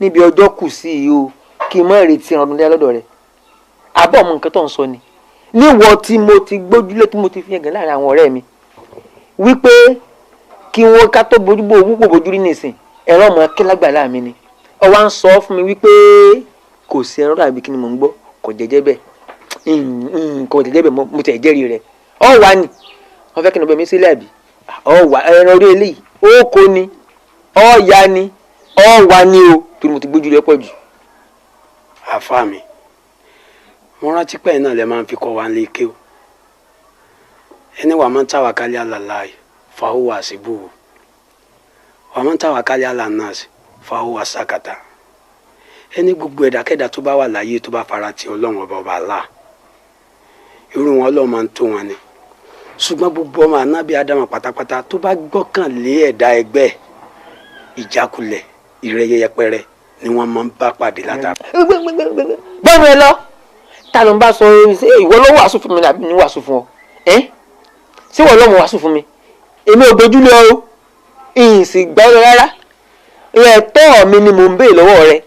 níbi ọjọ́ kù sí i o kí n má retí ọdún léyà lọ́dọ̀ rẹ̀. Àbọ̀ ọmọ nǹkan tó ń sọ ni. Níwọ tí mo ti gbójúlé tí mo ti fi yangàn láàrin àwọn ọ̀rẹ́ mi wípé kí wọ́n ká tó bójú bó owó pò bójú rí nísìn ẹ̀rọ ọmọ akẹ́lágbàlá mi ni. Ó wá ń sọ fún mi wípé kò sí ẹran dàbí kí ni mò ń gbọ́ kò jẹ́jẹ́ bẹ́ẹ̀ kò jẹ́jẹ́ bẹ́ẹ̀ mo tẹ̀ jẹ́rìí rẹ̀. Ọ wà ní wọ́n fẹ́ kí ni ọbẹ̀ mi sílẹ̀ àbí ọ wà ẹran orí eléyìí ó kó ni ọ ya ni ọ wà ní o torí mo ti gbójú rẹ pọ̀ jù. Àfa mi, mo rántí pé náà lè máa ń fi kọ́ wa lé ké o. Ẹni wàá máa ń tàwá kálí àlàláì fàáwò àṣìbò o, wàá máa ń tàwá kálí àlànàṣì fàáwò àṣàkàtà. Ẹni gbogbo ẹ̀dákẹ́dá tó bá wà láyé tó bá fara ti Ọlọ́run ọba ọba àlá, irú wọn Ọlọ́run máa ń tó wọn ni. Ṣùgbọ́n gbogbo ọmọ ànábì Ádámù pátápátá tó bá gbọ́kànlé ẹ̀dá ẹgbẹ́, ìjákulẹ̀ ìrẹ́yẹyẹpẹrẹ ni wọ́n máa ń bá pàdé látara. Bẹ́ẹ̀ ni lọ ta ló ń bá sọ ìwọ ló wàásù fún mi àbí ní wàásù fún ọ? Ẹ ṣé ìwọ ló mọ wàásù fún mi? Èmi ò gbójúlé o, ìyìn sì gbà ọ rárá. Ẹ̀tọ́ mi ni mò ń béè lọ́wọ́ rẹ.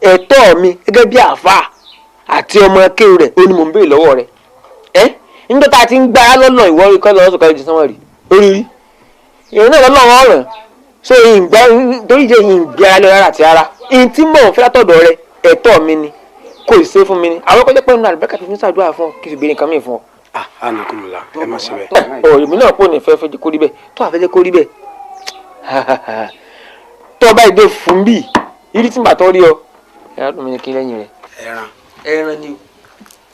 Ẹ̀tọ́ mi gẹ́gẹ́ bí àáfàá àti ọmọ akéwì rẹ̀ ó ní mò ń béè lọ́wọ́ rẹ. Ẹ nígbà tá a ti ń gbára lọ́nà ìwọ ikọ́ lọ́wọ́ sọ̀kọ́ ìjì sánmọ́ rí orí rí ìrìn náà lọ́nà ọ̀ràn so ìgbà torí jẹ́ ìgbéra lọ rárá àti rárá. Ìyìn tí mò ń fẹ́ látọ̀dọ̀ rẹ ẹ̀tọ́ mi ni kò ṣe fún mi ni. Àwọn kọjá pé nínú àlùbáríkà tuntun ṣàdúrà fún ọ kí n sì béèrè nǹkan mìíràn fún ọ. Anakunla ẹ má ṣe bẹ́ẹ̀. Ọ̀ èmi náà pò ní fẹ́ fẹ́ kó rí bẹ́ẹ̀ tó àfẹ́ kó rí bẹ́ẹ̀ tó bá ìdè fún bí irí tí màá tọ́ rí ọ ẹran dùn mí ní kí lẹ́yìn rẹ. Ẹran. Ẹran ni o,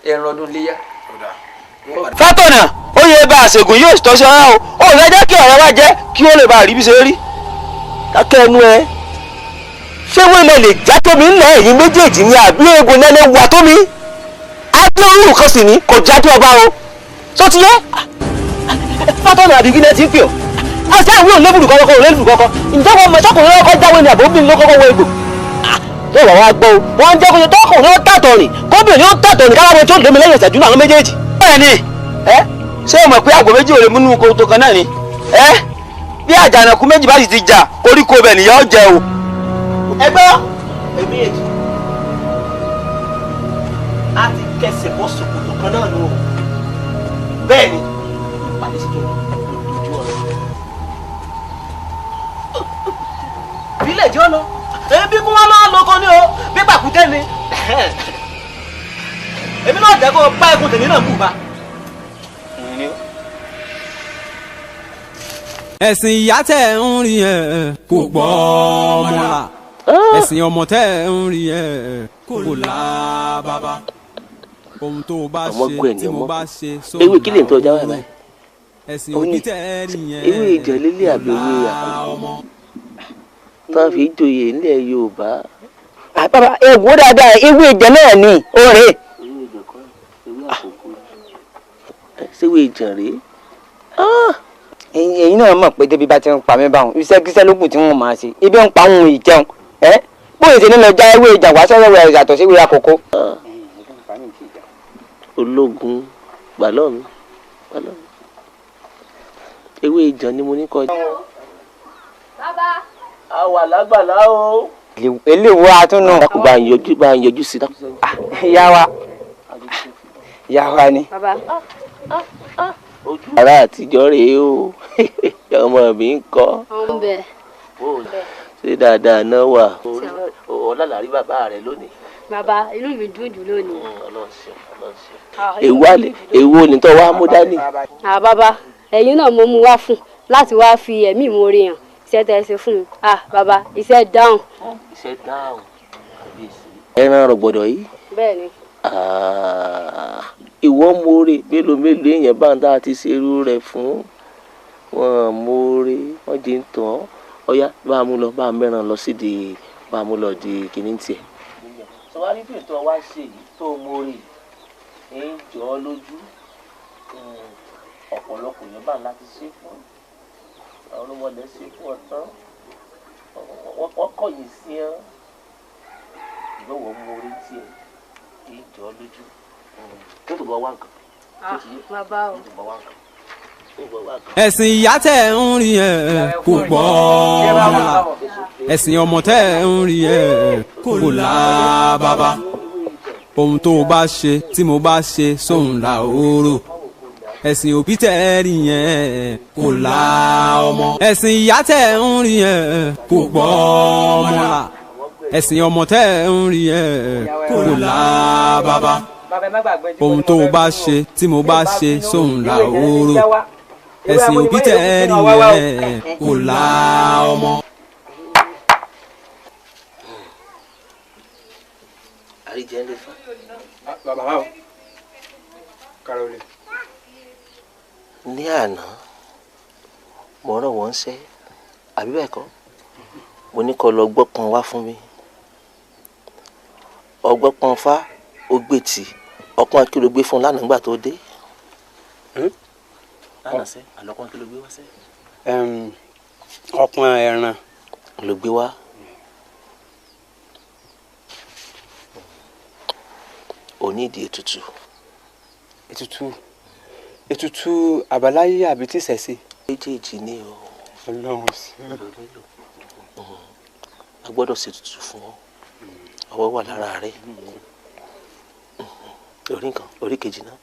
ẹran ọdún léyà. Fátọ̀nà ó yẹ bá àṣegùn yóò tọ́sí ọ̀rá o, ó fẹ́ jẹ́ kí ọ̀rẹ́ wa jẹ́ kí ó lè bá rí bí ṣe rí. Dákẹ́ ẹnu ẹ. Ṣé wọ́n ilẹ̀ lè já tómi ńlẹ̀ ẹ̀yìn méjèèjì ni àbí eegun lẹ́lẹ́ wà tómi? Adé orú kan sì ní kò já tó ọba o. Sọ ti yẹ? Fátọ̀nà àbí gílẹ̀ ti ń pè ọ́. Àṣà ìwé òlébùrù kọ́kọ́ òlébùrù kọ́kọ́. Ǹjẹ́ wọ́n mọ̀ sọ́kùnrin ọkọ̀ jáwé ni àbóbìnrin ló kọ́kọ́ wọ egbò? Yóò wá wá gbọ́ o. Wọ́n ń jẹ́ kó ṣe tọkùnrin ó tàtọ̀ rìn kóbìnrin ó tàtọ̀ rìn káwọn tó lómi lẹ́yìn ìṣẹ́jú náà àwọn méjèèjì. Bẹ́ẹ̀ ni ẹ ṣé o mọ̀ pé àgbò méjì ò lè múnú koto kan náà ni? Ẹ bí àjànàkú méjì bá sì ti jà koríko bẹ̀ nìyẹn ó jẹ o. Ẹ gbọ́ èmi èjì a ti kẹsẹ̀ bọ́ ṣòkòtò kan náà nù o. Bẹ́ẹ̀ ni ìpàdé sí kí ni ojú ọ̀rọ̀. Bílẹ̀ jẹ́ ọ lọ ebi kún wọn lọ́ọ́ lóko ní o bí pàkúté ni èmi náà jẹ́ kó o bá ẹkùn tèmi náà kù bá. Ẹ̀sìn ìyá tẹ̀ ń rí ẹ̀ kò gbọ́ ọmọ là, ẹ̀sìn ọmọ tẹ̀ ń rí ẹ̀ kò là bàbá. Ohun tó o bá ṣe tí mo bá ṣe sóhun ewé kí lè tó ọjà wà báyìí? Ẹ̀sìn òbí tẹ̀ rí yẹn ewé ìjọlélẹ̀ àbí ewé àkókò tán fi joyè nílẹ̀ Yorùbá. Bàbá ẹ wò dáadáa ewé ìjẹ náà ni ó rè. Ewé ìjẹ kọ́ ewé àkókò ṣé ewé ìjàn rèé? Ẹ̀yin náà mọ̀ pé débi bá ti ń pa mí báwọn iṣẹ́ kíṣẹ́ ló kù tí wọ́n máa ṣe ibi ń pa òun ìjẹun ẹ́ bóyá ṣe ní lọ já ewé ìjà wá sọ́wọ́ ẹ̀ yàtọ̀ sí ewé àkókò. Ológun gbàlọ́ mi gbàlọ́ mi ewé ìjàn ni mo ní kọjá. Bàbá. A wà lágbàlá o. Eléwo atúnú. Bá ń yọjú bá ń yọjú sí. Ìyá wa ìyá wa ni. Bàbá. Ará àtijọ́ rèé o, ọmọ mi ń kọ́. Ọ̀n bẹ̀. Ṣé dáadáa náà wà? Ọlọ́lá rí bàbá rẹ lónìí. Bàbá inú mi dùn jù lónìí. Ọlọ́run ṣeun, Ọlọ́run ṣeun. Èwo ni tó wá mú dání? Bàbá ẹ̀yin náà mo mú wá fún láti wá fi ẹ̀mí ìmoore hàn iṣẹ́ tẹ́ ẹ ṣe fún mi. Bàbá iṣẹ́ dáhùn. Iṣẹ́ dáhùn. Ẹran rọ̀gbọ̀dọ̀ yìí. Bẹ́ẹ̀ni. Ìwọ mórè mélòó mélòó èèyàn bá ń dá àti ṣerú rẹ̀ fún wọn mórè wọn jẹ ń tàn ọyá bá a mú lọ bá a mẹ́ràn lọ sídìí bá a mú lọ di kìíní tiẹ̀. Sọ wá ní bí ètò wa ṣe yìí tó mórè ń jọ ọ́ lójú ọ̀pọ̀lọpọ̀ yẹn bá láti ṣe fún àwọn ọmọdé ṣe fún ọtán wọ́n kọ̀yìn sí ẹ́ ìgbọ́wọ́ mórè tiẹ̀ ń jọ ọ́ lójú. Tó tó bá wá nǹkan. Bàbá o. Tó bá wá nǹkan. Ẹ̀sìn ìyá tẹ̀ ń rí ẹ̀ kò gbọ́ ọmọ là. Ẹ̀sìn ọmọ tẹ̀ ń rí ẹ̀ kò là bàbá. Ohun tó o bá ṣe tí mo bá ṣe sóhun là ó rò. Ẹ̀sìn òbí tẹ̀ rí yẹn kò là ọmọ. Ẹ̀sìn ìyá tẹ̀ ń rí yẹn kò gbọ́ ọmọ là. Ẹ̀sìn ọmọ tẹ̀ ń rí yẹn kò là bàbá. Ohun tó o bá ṣe tí mo bá ṣe sóhun là ó rò. Ẹ̀sìn òbí tẹ̀ rí yẹn kò là ọmọ. Àríjẹ ń lè fa. Bàbá o, Karole. Ní àná mo rán wọn ṣẹ́, àbí bẹ́ẹ̀ kọ́? Mo ní kó lọ gbọ́ pọn wá fún mi. Ọgbọ́n pọn fá ó gbé tì, ọpọ́n kí ló gbé fún lánàá nígbà tó dé? Lánàá sẹ́, àlọ́pọ́n kí ló gbé wá sẹ́? Ọpọ́n ẹran ló gbé wá. O ní ìdí ètùtù. Ètùtù, ètùtù àbáláyé àbí tí ìṣẹ̀ṣe? Méjèèjì ni o. Ọlọ́run sí. A gbọ́dọ̀ ṣètùtù fún ọ. Ọwọ́ wà lára rẹ. Orí nǹkan, orí kejì náà.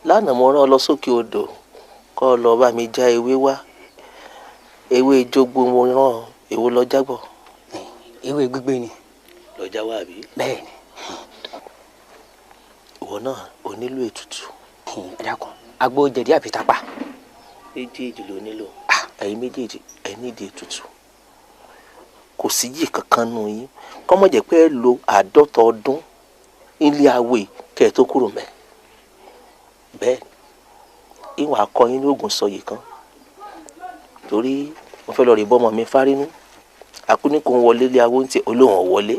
Lánàá mo rán ọ lọ sókè odò kó o lọ bá mi já ewé wá. Ewé jogbo mo rán ọ, èwo lọ jágbọ̀? Ewé gbígbé ni. Lọ já wá àbí? Bẹ́ẹ̀ ni. Ìwọ náà o nílò ètùtù. Ẹ dákun, agbo jẹ̀dí àbí tápà? Méjèèjì ló nílò. Ẹ̀yin méjèèjì ẹ nídìí ètùtù. Kò sí yìí kankan nù yín. Kọ́mọ̀ jẹ́ pé ẹ lo 50 ọdún nílé awo yìí kẹ́ ẹ tó kúrò mẹ́. Bẹ́ẹ̀ ìwọ̀n akọyin ní oògùn sọyè kan. Torí mo fẹ́ lọ rí bọ́mọ mi fárínú. Akúnikò ń wọlé ilé awo ń tiẹ̀ olóhùn ò wọlé.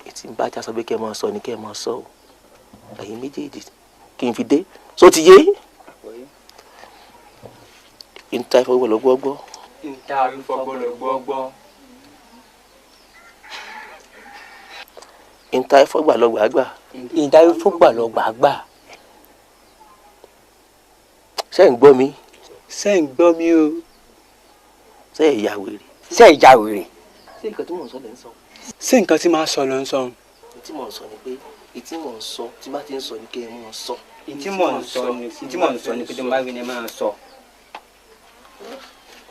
Ètí ń bá já sọ pé kẹ́ ẹ máa sọ ni kẹ́ ẹ máa sọ o. Ẹ̀yin méjèèjì kí n fi dé. Só ti yé? Nta ìfọwọ́ gbọ́gbọ́. Nta ìfọwọ́ gbọ́gbọ́. Nta ìfọgbà lọ gbàgbà. Nta ìfọgbà lọ gbàgbà. Ṣé ń gbọ́ mi? Ṣé ń gbọ́ mi o? Ṣé ẹ̀ ya wèrè? Ṣé ẹ̀ ya wèrè? Ṣé nǹkan tí mò ń sọ lẹ́ ń sọ? Ṣé nǹkan tí màá sọ ló ń sọ? Ìtí mò ń sọ ni pé ìtí mò ń sọ tí bá ti ń sọ ni kí ẹ mọ̀ sọ. Ìtí mò ń sọ ni ìtí mò ń sọ ni pé tí mo bá wí ni ẹ máa sọ.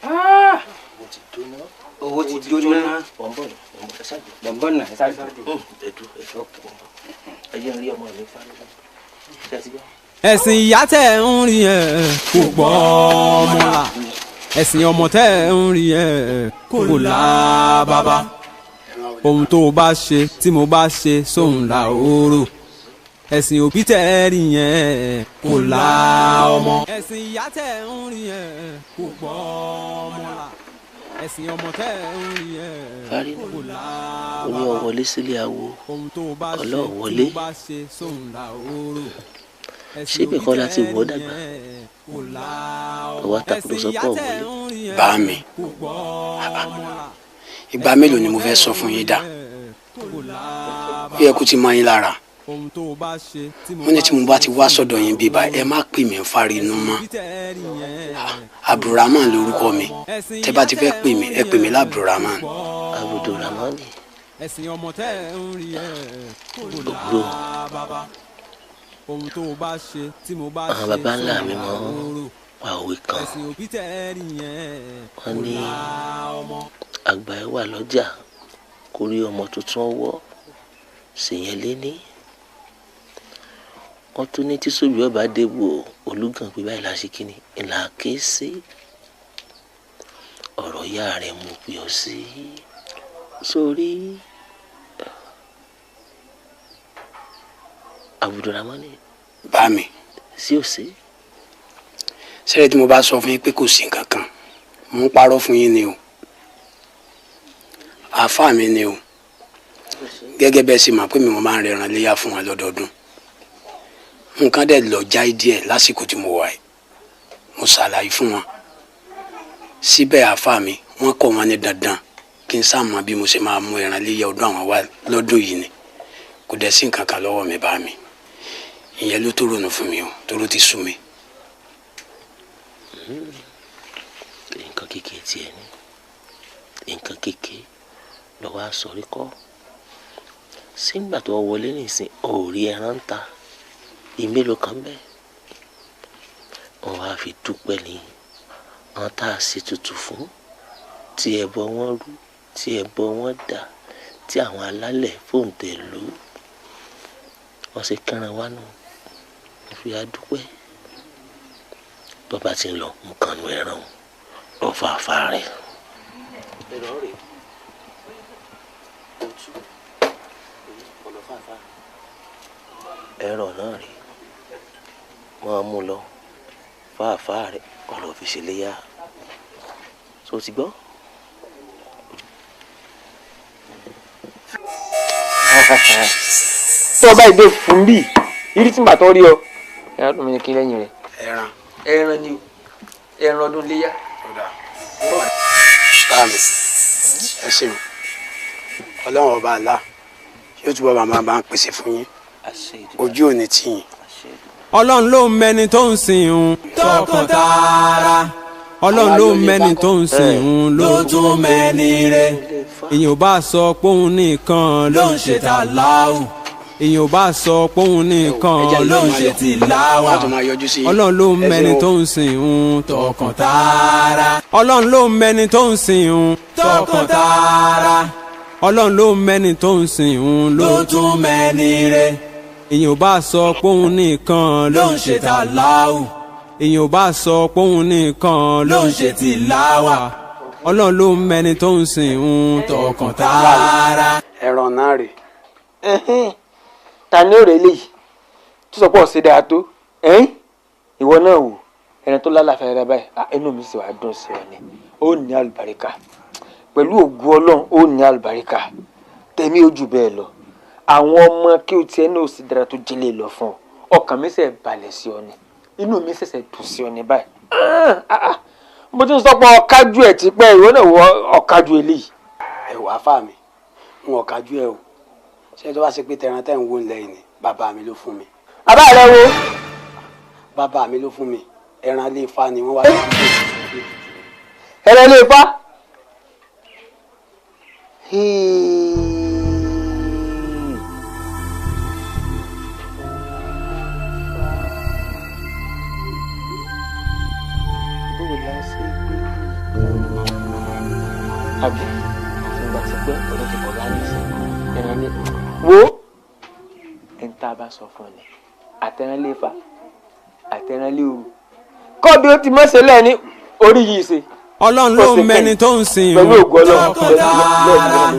Owó ti jóná. Owó ti jóná. Bọ̀m̀bọ̀n ẹ ṣáàjò. Bọ̀m̀bọ̀n ẹ ṣáàjò. Ẹ̀dùn ẹ̀dùn ẹ jẹ́ n rí ọmọ mi fáwọn. Ṣé ẹ ti gbọ́? Ẹ̀sìn ìyá tẹ̀ ń rí ẹ̀ kò gbọ́ ọmọ là. Ẹ̀sìn ọmọ tẹ̀ ń rí ẹ̀ kò là bàbá. Ohun tó o bá ṣe tí mo bá ṣe sóhun là ó rò. Ẹ̀sìn òbí tẹ̀ rí yẹn kò là ọmọ. Ẹ̀sìn ìyá tẹ̀ ń rí yẹn kò gbọ́ ọmọ là. Ẹ̀sìn ọmọ tẹ̀ ń rí yẹn kò là Ó ní ọ wọlé sílé awo, Ohun tó o bá ṣe ọlọ́ọ̀ tí wọlé. mo bá ṣe sóhun là ó rò. Ṣébì kan láti wọ̀ ọ́ dàgbà. Ọwọ́ àtàkùrọ̀sọ pọ̀ wọlé. Bá mi, ìgbà mélòó ni mo fẹ́ sọ fún yín dá? Ó yẹ kó ti mọ yín lára. Wọ́n ní tí mo bá ti wá sọ́dọ̀ yín bíbá ẹ má pè mí fárinú mọ́. Abdulrahman lorúkọ mi. Tẹ́ bá ti fẹ́ pè mí, ẹ pè mí lábdulrahman. Abdulrahman. Ẹ̀sìn ọmọ tẹ́ ń rí ẹ̀ kò Òwúrò. là bàbá. Ohun tó o bá ṣe tí mo bá Àwọn ṣe baba ńlá mi sóhun là mọ́ ó rò. pa òwe kan. Ẹ̀sìn òbí tẹ́ rí yẹn Wọ́n ní kò là ọmọ. àgbà ẹ̀ wà lọ́jà kó rí ọmọ tuntun ọwọ́ ṣèyẹn léní. Wọ́n tún ní tí sóbì ọba débò olúgàn pé báyìí la ṣe kíni ìlà ké sí. Ọ̀rọ̀ ìyá rẹ̀ mo pè ọ́ sí. Sórí Abdulrahman. Bá mi. Sí ò sí. Sẹ́yìn tí mo bá sọ fún yín pé kò sí nǹkan kan, mò ń parọ́ fún yín ni o. Àáfàá mi ni o. Gẹ́gẹ́ bẹ́ẹ̀ sì mọ̀ pé mi mo máa ń rẹran léyà fún wọn lọ́dọọdún. Nǹkan dẹ̀ lọ jáì díẹ̀ lásìkò tí mo wà yìí. Mo ṣàlàyé fún wọn. Síbẹ̀ àáfàá mi, wọ́n kọ̀ wọ́n ní dandan kí n sáà mọ bí mo ṣe máa mú ẹran léyà ọdún àwọn wá lọ́dún yìí ni. Kò dẹ̀ sí nǹkan kan lọ́wọ́ mi bá mi. Ìyẹn ló tó ronú fún mi o, toró ti sú mi. Nǹkan kékeré tiẹ̀ ní, nǹkan kékeré lọ́wọ́ àsọ̀rí kọ́. Sígbà tó wọlé nìsín ò rí ẹran ń ta ìmélòó kan bẹ́ẹ̀, wọ́n wá fi dúpẹ́ ní àwọn tá a ṣe tutù fún, tí ẹbọ wọn rú, tí ẹbọ wọn dà, tí àwọn alálẹ̀ fòǹtẹ̀ lù ú, wọ́n ṣe kẹ́ran wá nù, wọ́n fi adúpẹ́. Bàbá ti ń lọ nǹkan nu ẹran lọ fà fà rẹ̀. Ẹ̀rọ rè òtún ọ̀nà fàáfà ẹ̀rọ náà rè máa mú lọ fàáfà rẹ̀ kọ́ lọ́ọ́ fi ṣèléyà tó ti gbọ́. Tó o bá ìgbé fún bí irí tí màá tọ́ rí ọ ẹran tó mi ní kí lẹ́yìn rẹ̀. Ẹran. Ẹran ni o, ẹran ọdún léyà. Báàmì, ẹ ṣeun, Ọlọ́run ọba àlá yóò túbọ̀ bàbá bá ń pèsè fún yín, ojú ò ní tì yín. Ọlọ́run ló mẹ́ni tó ń sìn ín tọkàntara, Ọlọ́run ló mẹ́ni tó ń sìn ín ló tún mẹ́ni rẹ̀. Èyàn ò bá sọ pé òun nìkan ló ń ṣe tàláwù, èyàn ò bá sọ pé òun nìkan ló ń ṣe tìláwà. Ọlọ́run ló mẹ́ni tó ń sìn ín tọkàntara, Ọlọ́run ló mẹ́ni tó ń sìn ín tọkàntara, Ọlọ́run ló mẹ́ni tó ń sìn ín ló tún mẹ́ni rẹ̀. Èyàn ò bá sọ pé òun nìkan ló ń ṣe tàláwù, èyàn ò bá sọ pé òun nìkan ló ń ṣe tìláwà. Ọlọ́run ló mẹ́ni tó ń sìn ín tọkàntara. Ẹran náà rè. Ta ni ó rè eléyìí tó sọ pé ọ̀sẹ̀ dáa tó ìwọ náà wò ẹran tó lálàáfíà dáadáa báyìí, inú mi sì wá dùn sí ọ ni. Ó ní àlùbáríkà pẹ̀lú ògùn Ọlọ́run, ó ní àlùbáríkà tẹ̀mí ojú bẹ́ẹ̀ lọ. Àwọn ọmọ kí o tiẹ̀ náà sì dára tó jẹ́lé lọ fún ọ, ọkàn mi ṣe balẹ̀ sí ọ ni, inú mi ṣẹ̀ṣẹ̀ dùn sí ọ ni báyìí. Mo ti ń sọ pé ọ̀kájú ẹ̀ ti pẹ́, ìwọ náà wọ ọ̀kájú eléyìí. Ẹ wàá fà mí, n ò kájú ẹ o. Ṣé tó bá ṣe pé tẹran tẹ́ ń wó ńlẹ̀ yìí ni bàbá mi ló fún mi. Bàbá rẹ wo? Bàbá mi ló fún mi, ẹran ilé Ifá ni wọ́n wá. Ẹran ilé Ifá? Àbí ìgbà tí pé ọdún ti kọjá ní ìsìn ẹran ní wo ẹni tá a bá sọ fún ọ ni àtẹran lè fa àtẹran lè oru kọ́ bí ó ti mọ̀ṣẹ́ lẹ́ni orí yìí ṣe. Ọlọ́run ló mẹ́ni tó ń sìn pẹ̀lú ògo Ọlọ́run tọkàntara,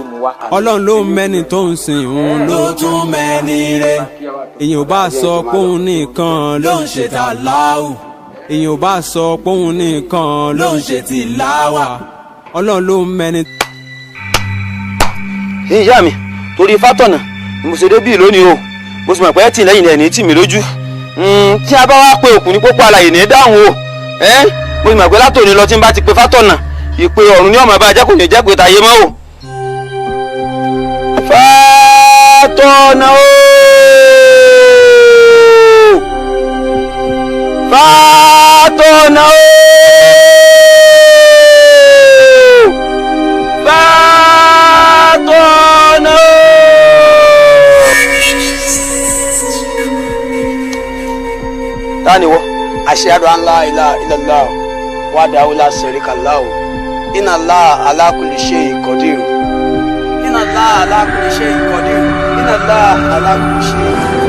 Ọlọ́run ló mẹ́ni tó ń sìn ín ló tún mẹ́ni rẹ̀. Èyàn ò bá sọ pé òun nìkan ló ń ṣe tàláwù, èyàn ò bá sọ pé òun nìkan ló ń ṣe tìláwà. Ọlọ́run ló mẹ́ni. Ìyá mi, torí Fátọ̀nà ni mo ṣe dé bíi lónìí o, mo sì mọ̀ pé tì lẹ́yìn ẹ̀ ní tì mí lójú. Tí a bá wá pe òkú ní pópó alàyè ní dáhùn o, mo sì mọ̀ pé látòní lọ tí n bá ti pe Fátọ̀nà, ìpè ọ̀run ní ọmọ bá jẹ́ kò ní jẹ́ pé tayé mọ́ o. Fátọ̀nà o, Fátọ̀nà o, Fátọ̀nà o. Ta ni wọ́? Ashhadu an la ilaha illallah wahdahu la sharika lahu inna Allaha ala kulli shay'in qadir. Inna Allaha ala kulli shay'in qadir. Inna Allaha ala kulli shay'in qadir.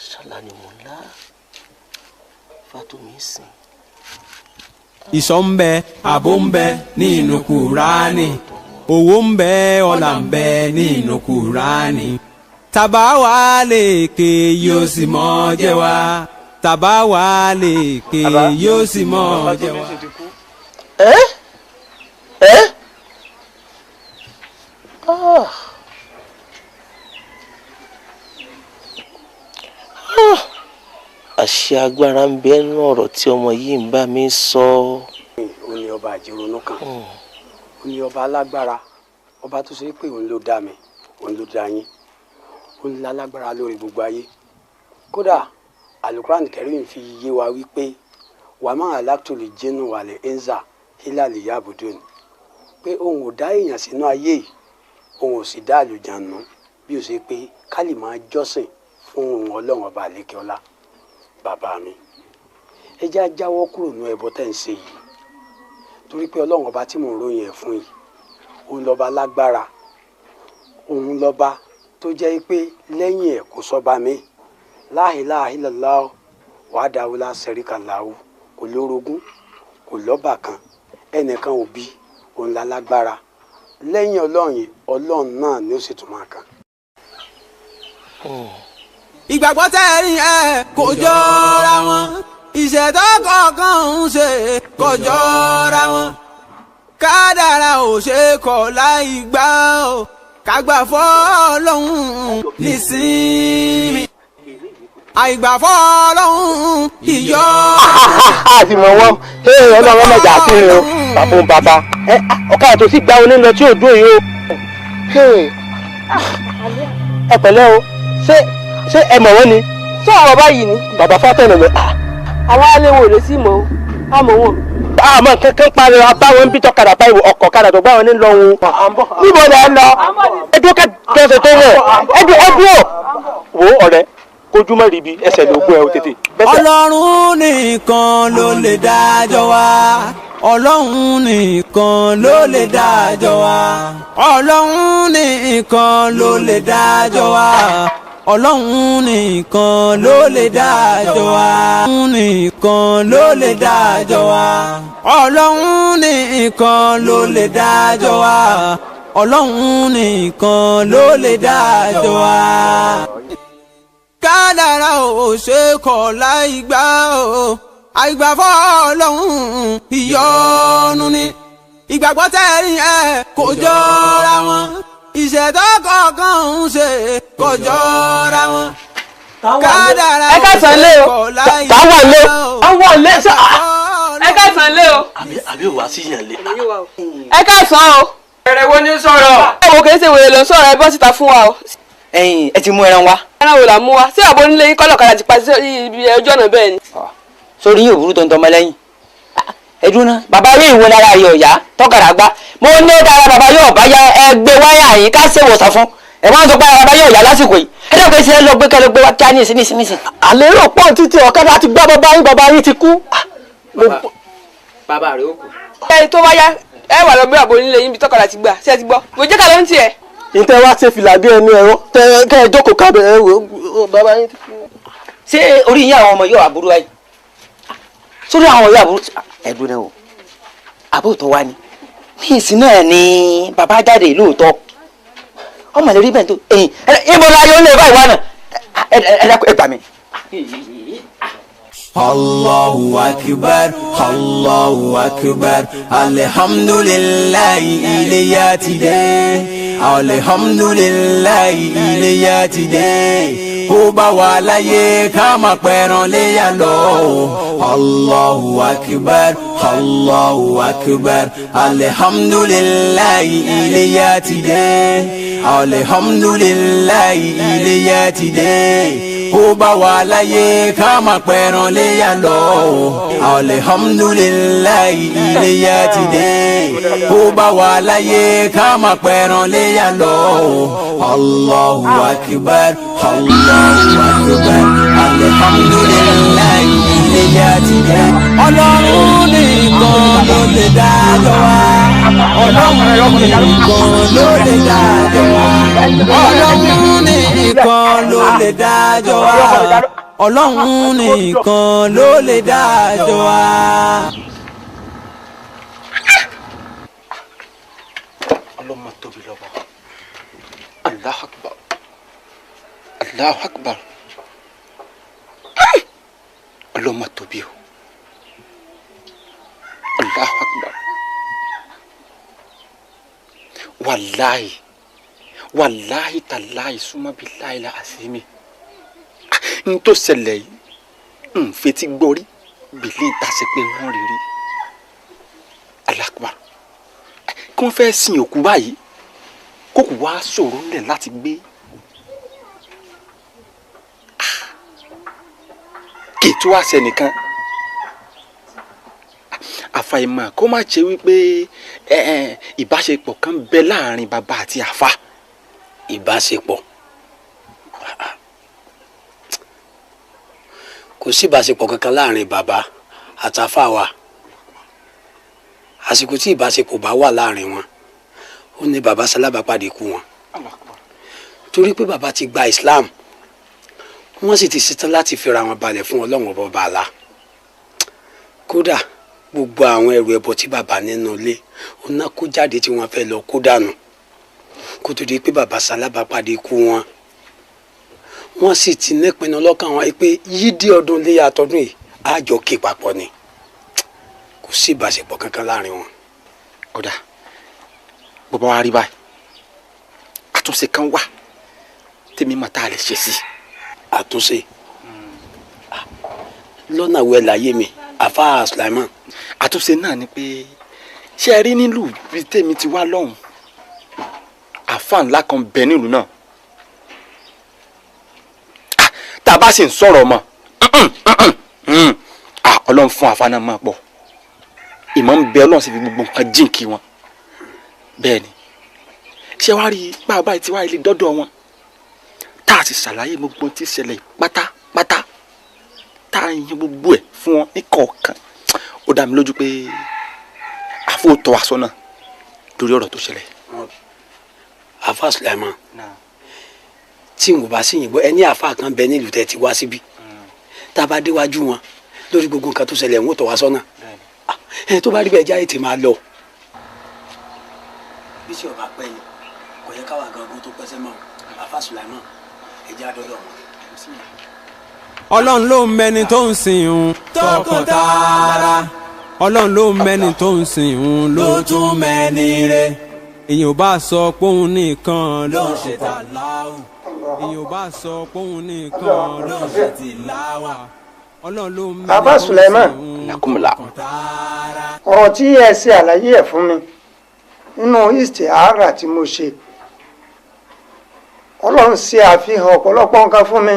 Ṣọlá ni mò ń lá Fátómi sìn. Ìṣọ́ ń bẹ, àbò ń bẹ nínú Kùránì, owó ń bẹ, ọlà ń bẹ nínú Kùránì. Tàbá wà lè ké yóò sì mọ́ jẹ́ wá, tàbá wà lè ké yóò sì mọ́ jẹ́ wá. Ẹ ẹ Àṣẹ agbára ń bẹ nínú ọ̀rọ̀ tí ọmọ yìí ń bá mi sọ. Ó ní ọba àjẹronú kan, ó ní ọba alágbára, ọba tó ṣe pé òun ló dá mi, òun ló dá yín, Òun lálágbára lórí gbogbo ayé. Kódà Alukuran Karim fi yé wa wípé wà má aláktòlì jẹ́nu wàlẹ̀ ẹ̀ńzà hílàlì yabudun, pé òun ò dá èèyàn sínú ayé yìí, òun ò sì dá àlùjànnú bí ó ṣe pé ká lè máa jọ́sìn fún òun Ọlọ́run ọba àlékè ọlá. Bàbá mi, ẹ já jáwọ́ kúrò nínú ẹbọ tẹ́ ń ṣe yìí, torí pé Ọlọ́run ọba tí mò ń ròyìn ẹ̀ fún yìí, òun lọ́ba lágbára, òun lọ́ba tó jẹ́ pé lẹ́yìn ẹ̀ kò sọ́ba mi. La ilaha illallah wahdahu la sharika lahu, kò lórogún, kò lọ́ba kan, ẹnìkan ò bí, òun la lágbára. Lẹ́yìn Ọlọ́run yìí, Ọlọ́run náà ni ó sì tún máa kàn. Ìgbàgbọ́ tẹ́rí ẹ kò jọra wọn, ìṣẹ̀dá kọ̀ọ̀kan ń ṣe kò jọra wọn, kádàrá ò ṣe kọ̀ láì gbà ó, kágbà fọ́lọ́hún nísìnyí, àìgbà fọ́lọ́hún ìyọ́. Àti mọ̀ wọ́n ọlọ́run mọ̀jà sí i o, bàbá òun bàbá ọ̀kadà tó sì gba onílọ tí ò dúró yìí o. Ẹ pẹ̀lẹ́ o, ṣé ẹ mọ̀ wọ́n ni? Sọ àwọn báyìí ni. Bàbá Fátọ̀nà lọ. Àwọn aléwò ló sì mọ̀ o, a mọ̀ wọn. Àmọ́ kankan pariwo abáwọn ń bí tọkadà báyìí, ọkọ̀ kadà tó gbáwọn ní lọ wọn. Níbo lẹ ń lọ? Ẹdún kẹsẹ̀ tó wọ̀, ẹdún ẹdún ò. Wo ọ̀rẹ́, kojú mọ́ ríbi ẹsẹ̀ ló gún ẹ o tètè. Ọlọ́run nìkan ló lè dájọ́ wa, Ọlọ́run nìkan ló lè dájọ́ wa, Ọlọ́run nìkan ló lè dájọ́ wa, Ọlọ́run nìkan ló lè dájọ́ wa, Ọlọ́run nìkan ló lè dájọ́ wa, Ọlọ́run nìkan ló lè dájọ́ wa, Ọlọ́run nìkan ló lè dájọ́ wa. Kádàrá ò ṣe kọ̀ láì gbà ó, àìgbà fọ́lọ́hún ìyọ́nú ni. Ìgbàgbọ́ tẹ́rí ẹ kò jọra wọn, ìṣẹ̀dá kọ̀ọ̀kan ń ṣe kò jọra wọn. Kádàrá ò ṣe kọ̀ láì gbà ó. Táwọn lé sá. Ẹ káàsán lé o. Àbí ò wá sí yàn lé. Ẹ káàsán o. Ẹ̀rẹ̀ wo ni sọ̀rọ̀? Ẹ wo kìí ṣe wèrè ló ń sọ̀rọ̀, ẹ bọ́ síta fún wa o. Ẹ̀yin ẹ ti mú ẹran wá. Ẹran wo là mú wa? Ṣé àbọ̀ nílé yín kọ́lọ̀ kadà ti pa sí ibi ojú ọ̀nà bẹ́ẹ̀ ni? Sórí yóò burú tó ń tọmọ lẹ́yìn. Ẹ dúró náà, bàbá yóò ìwo lára yóò yá tọkàrà gbá. Mo ní ó dára, bàbá yóò bá yá ẹ gbé wáyà yín ká ṣe ìwòsàn fún. Ẹ wá ń sọ pé bàbá yóò yá lásìkò yìí. Ẹ dẹ́kun ẹ lọ gbé kẹ́ lọ gbé wá kíá ní ìsín nísìn nísìn. Àlérò pọ̀ títí ọ̀kadà ti gbá bàbá yín, bàbá yín ti kú. Bàbá rẹ̀ ó kù. Ẹ tó bá yá ẹ wà lọ gbé àbò nílé yín bí tọkàrà ti gbà, ṣé ẹ ti gbọ́? Mo jẹ́ ká ló ń tiẹ̀. Ìtẹ́ wá ṣe fìlà bí ẹni ẹ̀rọ kẹ́ ẹ jókòó kábẹ̀ ẹ wò ó bàbá yín ti kú. Ṣé orí yín àwọn ọmọ yóò àbúrò ayé? Sórí àwọn yóò àbúrò ẹ̀dùn náà o, àbóòtọ́ wa ni ní ìsìn náà ni bàbá jáde lóòótọ́, ọmọ lè rí bẹ́ẹ̀ tó ẹ̀yìn ìbọn la yóò lè bá ìwà náà ẹ gbà mí. Allahu akbar, Allahu akbar, alhamdulillahi iléyá ti dé, alhamdulillahi iléyá ti dé, ó bá wa láyé ká máa pẹran léyà lọ. Allahu akbar, Allahu akbar, alhamdulillahi iléyá ti dé, alhamdulillahi iléyá ti dé, ó bá wa láyé ká máa pẹran léyà lọ. Alhamdulillahi iléyá ti dé, ó bá wa láyé ká máa pẹran léyà lọ. Allahu akbar, Allahu akbar, alhamdulillahi iléyá ti dé. Ọlọ́run nìkan ló lè dájọ́ wa, Ọlọ́run nìkan ló lè dájọ́ wa, Ọlọ́run nìkan ló lè dájọ́ wa, Ọlọ́run nìkan ló lè dájọ́ wa. Ọlọ́mọ tóbi lọ́wọ́. Allahu akbar, Allahu akbar, ọlọ́mọ tóbi o, Allahu akbar. Wàláhì wàláhì tàláhì súnmọ́ bí láìla àsìmí n tó ṣẹlẹ̀ yìí n fetí gbọ́ rí bìlí ń ta sí pé wọ́n rí rí. Allahu akbar, kí wọ́n fẹ́ sin òkú báyìí kókò wá ṣòro ńlẹ̀ láti gbé. Ètò àṣẹ nìkan, àfàìmọ̀ kó má ṣe wípé ìbáṣepọ̀ kan bẹ láàrin bàbá àti àfa. Ìbáṣepọ̀? Kò sí ìbáṣepọ̀ kankan láàrin bàbá àtàfà wa. Àsìkò tí ìbáṣepọ̀ bá wà láàrin wọn, ó ní bàbá ṣalábàápàdé ikú wọn, torí pé bàbá ti gba Islam, wọ́n sì ti ṣetán láti fira wọn balẹ̀ fún Ọlọ́run ọba ọba. Kódà gbogbo àwọn ẹrù ẹbọ tí bàbá nínú ilé ọ̀nà kó jáde tí wọ́n fẹ́ lọ kó dànù kó tó di pé bàbá ṣalábàápàdé ikú wọn. Wọ́n sì ti nípinnu lọ́kàn wọn pé yídí ọdún léyà àtọdún yìí àjọ kí papọ̀ ni. Kò sí ìbáṣepọ̀ kankan láàrin wọn. Ọ̀dà, bàbá wa rí báyìí, àtúnṣe kan wà tèmi máa tá a lè ṣe sí. Àtúnṣe lọ́nà wo ẹ láyé mi, àfa Sulaiman? Àtúnṣe náà ni pé, ṣé ẹ rí nílùú bíi tèmi ti wá lọ́hùn, àfa ńlá kan bẹ nílùú náà. Tá a bá sì ń sọ̀rọ̀ mọ́, Ọlọ́run fún àfa náà máa pọ̀, ìmọ̀ ń bẹ, Ọlọ́run sì fi gbogbo nǹkan jíǹkí wọn. Bẹ́ẹ̀ ni, ṣé wàá rí bàbá tí wàá ilé dọ́dọ̀ wọn, tá a sì ṣàlàyé gbogbo tí ṣẹlẹ̀ pátápátá, tá a yan gbogbo ẹ̀ fún wọn ní kọ̀ọ̀kan, ó dá mi lójú pé àfóòtọ́ aṣọ náà lórí ọ̀rọ̀ tó ṣẹlẹ̀. Àfa Sulaiman, tí n kò bá sì yìnbọn ẹni àfa kan bẹ nílùú tẹ ti wá síbí, tá a bá déwájú wọn lórí gbogbo nǹkan tó ṣẹlẹ̀, ń wò tọ́ wa sọ́nà. Ẹ tó bá rí bẹ́ẹ̀, jáde tè máa lọ. Bí tí ọba pẹ́ ni kò yẹ káwa gangan tó pẹ́sẹ́ mọ́. Àfa Sulaiman, ẹ jẹ́ àdọ́dọ̀ wọn. Ọlọ́run ló ń mẹni tó ń sìn ín tọkàntara, Ọlọ́run ló ń mẹni tó ń sìn ín ló tún mẹni rẹ̀. Èyàn ò bá sọ pé òun nìkan ló ń ṣe tàláwù, èyàn ò bá sọ pé òun nìkan ló ń ṣe tìláwà, Ọlọ́run ló ń mẹni Bàbá tó ń sìn Sulaiman, ín. Ọ̀rọ̀ tí ẹ ṣe àlàyé ẹ̀ fún mi nínú istihara tí mo ṣe, Ọlọ́run ṣe àfihàn ọ̀pọ̀lọpọ̀ nǹkan fún mi,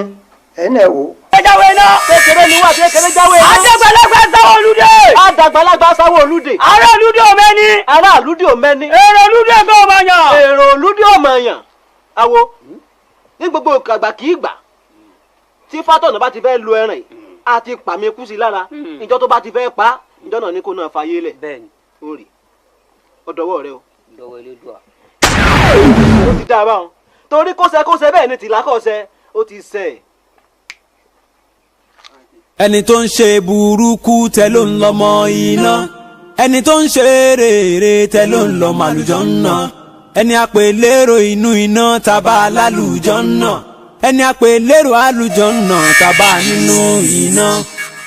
ẹ̀yin náà wò ó. Jáwé iná. Kékeré ni wà, kékeré jáwé iná. Àdàgbàlagbà sáwọ́ olúdé. Àdàgbàlagbà sáwọ́ olúdé. Ará olúdé ò mẹ́ni. Ará olúdé ò mẹ́ni. Èrò olúdé kò mọ̀ yàn. Èrò olúdé ò mọ̀ yàn. Awo ní gbogbo ìgbà kì í gbà tí Fátọ̀nà bá ti fẹ́ lo ẹran yìí, a ti pàmì ikú sí lára. Ìjọ tó bá ti fẹ́ pa, ìjọ náà ní kó náà fayé lẹ̀. Bẹ́ẹ̀ni. Ó rì ọ̀dọ̀wọ́ rẹ o. Dọ̀wọ́ Elédùà. Ó ti dáa báwọn, torí kóṣẹ bẹ́ẹ̀ ni tìlá kọ́ṣẹ ó ti ṣẹ. Ẹni tó ń ṣe burúkú tẹ ló ń lọmọ iná, ẹni tó ń ṣe rere tẹ ló ń lọmọ àlùjànnà. Ẹni àpè lérò inú iná tàbá lálùjànnà, ẹni àpè lérò àlùjànnà tàbá nínú iná.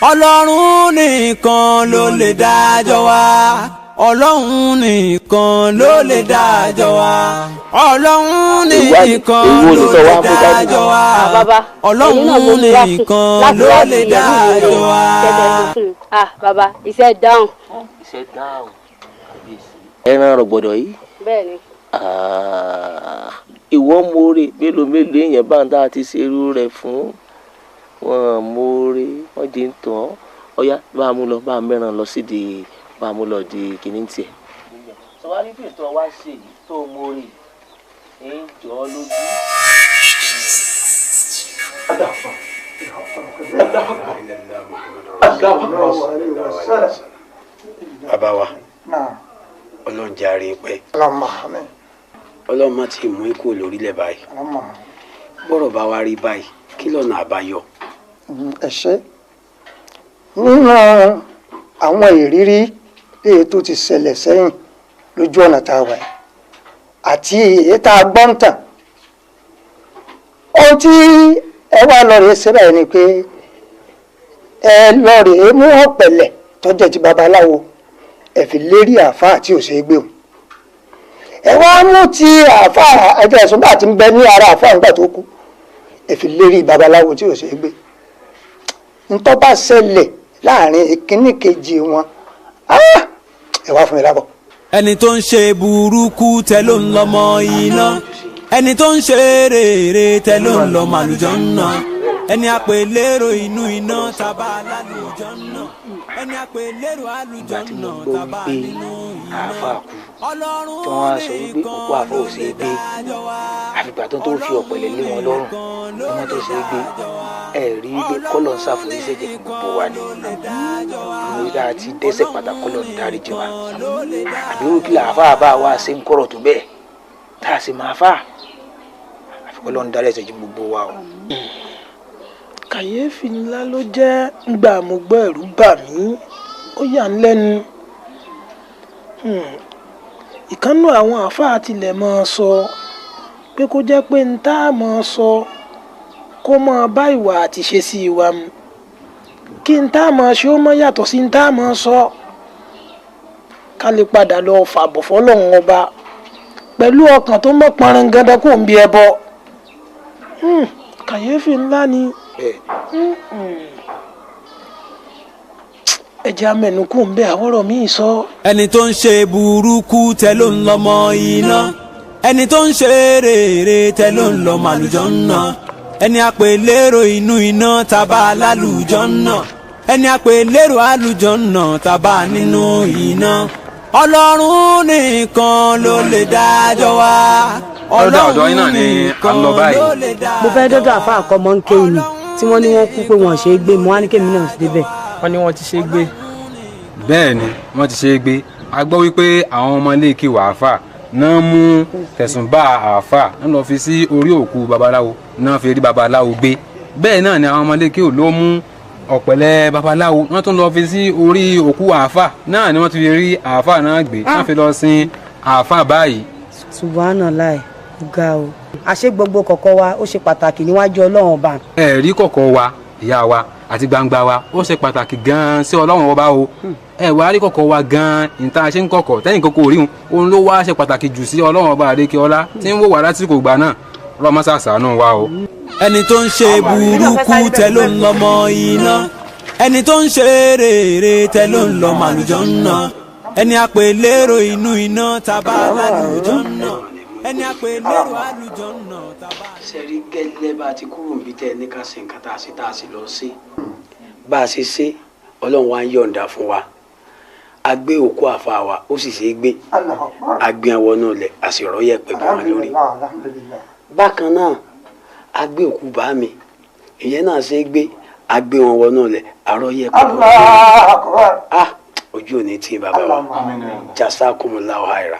Ọlọ́run nìkan ló lè dájọ́ wa, Ọlọ́run nìkan ló lè dájọ́ wa, Ọlọ́run nìkan ló lè dájọ́ wa, Bàbá, ẹ̀yin náà mo Ọlọ́run mú wá fún nìkan láti ló wá lè fi ẹ̀mí dájọ́ ìmoore wa. hàn iṣẹ́ tẹ́ ṣe fún mi. Ah bàbá, iṣẹ́ dáhùn. Iṣẹ́ dáhùn, kábíyèsí. Ẹran rọ̀gbọ̀dọ̀ yìí. Bẹ́ẹ̀ni. Ah, ìwọ mórè mélòó mélòó èèyàn bá ń dá àti ṣerú rẹ̀ fún wọn mórè wọn jẹ́ ń tàn án. Ọ̀yá, bá a mú lọ, bá a mẹ́ràn lọ sídìí, bá a mú lọ di kìíní tiẹ̀. Sọ wá ní bí ìtọ́ wá ṣe yìí tó mórè ń jọ ọ́ lójú. Bàbá wa, Ọlọ́run jẹ́ àárẹ̀ pẹ́. Ọlọ́run má ti mú ikú lórílẹ̀ báyìí. Bọ́rọ̀ bá wa rí báyìí, kí lọ́nà àbáyọ? Ẹ ṣé. Nínú àwọn ìrírí èyí tó ti ṣẹlẹ̀ sẹ́yìn lójú ọ̀nà tá a wà yìí àti èyí tá a gbọ́ ń tàn, ohun tí ẹ wá lọ rèé ṣe báyìí ni pé ẹ lọ rèé mú ọ̀pẹ̀lẹ̀ tó jẹ́ ti babaláwo, ẹ fi lérí àáfàá tí ò ṣeé gbé wọn. Ẹ wá mú ti àáfàá ẹjọ́ ẹ̀sùn bá ti ń bẹ ní ara àáfàá nígbà tó kú, ẹ fi lérí babaláwo tí ò ṣeé gbé. Ntọ́ bá ṣẹlẹ̀ láàrin ìkíní kejì wọn, ẹ wá fún mi lábọ̀. Ẹni tó ń ṣe burúkú tẹ ló ń lọmọ iná, ẹni tó ń ṣe rere tẹ ló ń lọmọ àlùjànnà. Ẹni àpè lérò inú iná tàbá lálùjọ náà, ẹni àpè lérò àlùjọ Ìgbà tí mo náà gbọ́ tàbá wípé nínú iná. àáfàá kú, tí wọ́n á sọ wípé òkú àáfàá ò ṣeé gbé, àfìgbà tó fi ọ̀pẹ̀lẹ̀ lé wọn lọ́rùn ni wọ́n tó ṣeé gbé. Ẹ rí i pé kọ́lọ̀ ń ṣàforíṣẹ́jẹ̀ fún gbogbo wa ni ìwé tá a ti dẹ́ṣẹ̀ pátá, kọ́lọ̀ ń dáríjì wa. Àbí irú kí làáfàá bá wa ṣe ń kọ̀rọ̀ tó bẹ́ẹ̀ tá a sì máa fà àfi kọ́lọ̀ ń dárí ẹ̀ṣẹ̀ jì gbogbo wa o. Kàyéfì ńlá ló jẹ́. Ngbà mo gbọ́, ẹ̀rù bà mí, ó yà ń lẹ́nu. Ìkànnù àwọn àáfàá tilẹ̀ máa sọ pé kó jẹ́ pé ń tá a máa sọ kó máa bá ìwà àti ìṣesí wa mu, kí n tá a máa ṣe ó mọ́ yàtọ̀ sí n tá a máa sọ, ká lè padà lọ fàbọ̀ fọlọ́run ọba pẹ̀lú ọkàn tó mọ́ pọnrangandan kó ń bí ẹbọ. Kàyéfì ńlá ni. Ẹ jẹ́ amẹnu kó ń bẹ àwọ̀rọ̀ míì sọ. Ẹni tó ń ṣe burúkú tẹ ló ń lọ́mọ iná, ẹni tó ń ṣe rere tẹ ló ń lọ́mọ àlùjànnà. Ẹni àpè lérò inú iná tàbá lálùjànnà, ẹni àpè lérò àlùjànnà tàbá nínú iná. Ọlọ́run nìkan ló lè dájọ́ wa. Ọ̀dọ̀ ọ̀dọ̀ yín náà ni à ń lọ báyìí. Mo fẹ́ dọ́dọ̀ àfa àkọ́mọ́ ń kéwì ni tí wọ́n ní wọ́n kú pé wọ́n ṣe é gbé, mo wá ní kémi náà débẹ̀. Wọ́n ní wọ́n ti ṣe é gbé. Bẹ́ẹ̀ ni, wọ́n ti ṣe é gbé. A gbọ́ wípé àwọn ọmọ ilé kí wàáfà náà mú tẹ̀sùn bá àáfà náà lọ fi sí orí òkú babaláwo náà fi rí babaláwo gbé. Bẹ́ẹ̀ náà ni àwọn ọmọ ilé kí ò ló mú ọ̀pẹ̀lẹ̀ babaláwo, wọ́n tún lọ fi sí orí òkú àáfà náà ni wọ́n ti fi rí àáfà náà gbé, wọ́n fi lọ sin àáfà báyìí. Subhanallah, ó ga o. Àṣé gbogbo kọ̀kọ̀ wa ó ṣe pàtàkì níwájú Ọlọ́run ọba. Ẹ̀rí kọ̀kọ̀ wa, ìyá wa, àti gbangba wa, ó ṣe pàtàkì gan-an sí Ọlọ́run ọba o. Ẹ wá rí kọ̀kọ̀ wa gan-an, ìta ṣe ń kọ̀kọ̀ tẹ́yìn kókó rí òun, òun ló wá ṣe pàtàkì jù sí Ọlọ́run ọba àdékè ọlá tí ń wò wá lásìkò ìgbà náà. Ọlọ́mọ ṣàṣàánú wa o. Ẹni tó ń ṣe burúkú tẹ ló ń lọ́mọ iná, ẹni tó ń ṣe rere tẹ ló ń lọ́mọ àlùjànnà. Ẹni àpè lérò inú iná tàbá lálùjànnà, ẹni àpè lérò àlùjànnà tàbá. Ṣe rí gẹ́lẹ́ bá a ti kúrò níbi tẹ́ ẹ ní ká ṣe nǹkan tá a ṣe, tá a sì lọ ṣe bá a ṣe ṣe, Ọlọ́run wa ń yọ̀ǹda fún wa. A gbé òkú àfa wa, ó sì ṣe é gbé. A gbé wọn wọnú ilẹ̀, a sì rọ́ yẹ̀pẹ̀ bọ́ wọn lórí. Bákan náà, a gbé òkú bá mi, ìyẹn náà ṣe é gbé. A gbé wọn wọnú ilẹ̀, a rọ́ yẹ̀pẹ̀ bọ́ wọn lórí. Ah, ojú ò ní tí bàbá wa. Jazakumullahu khaira.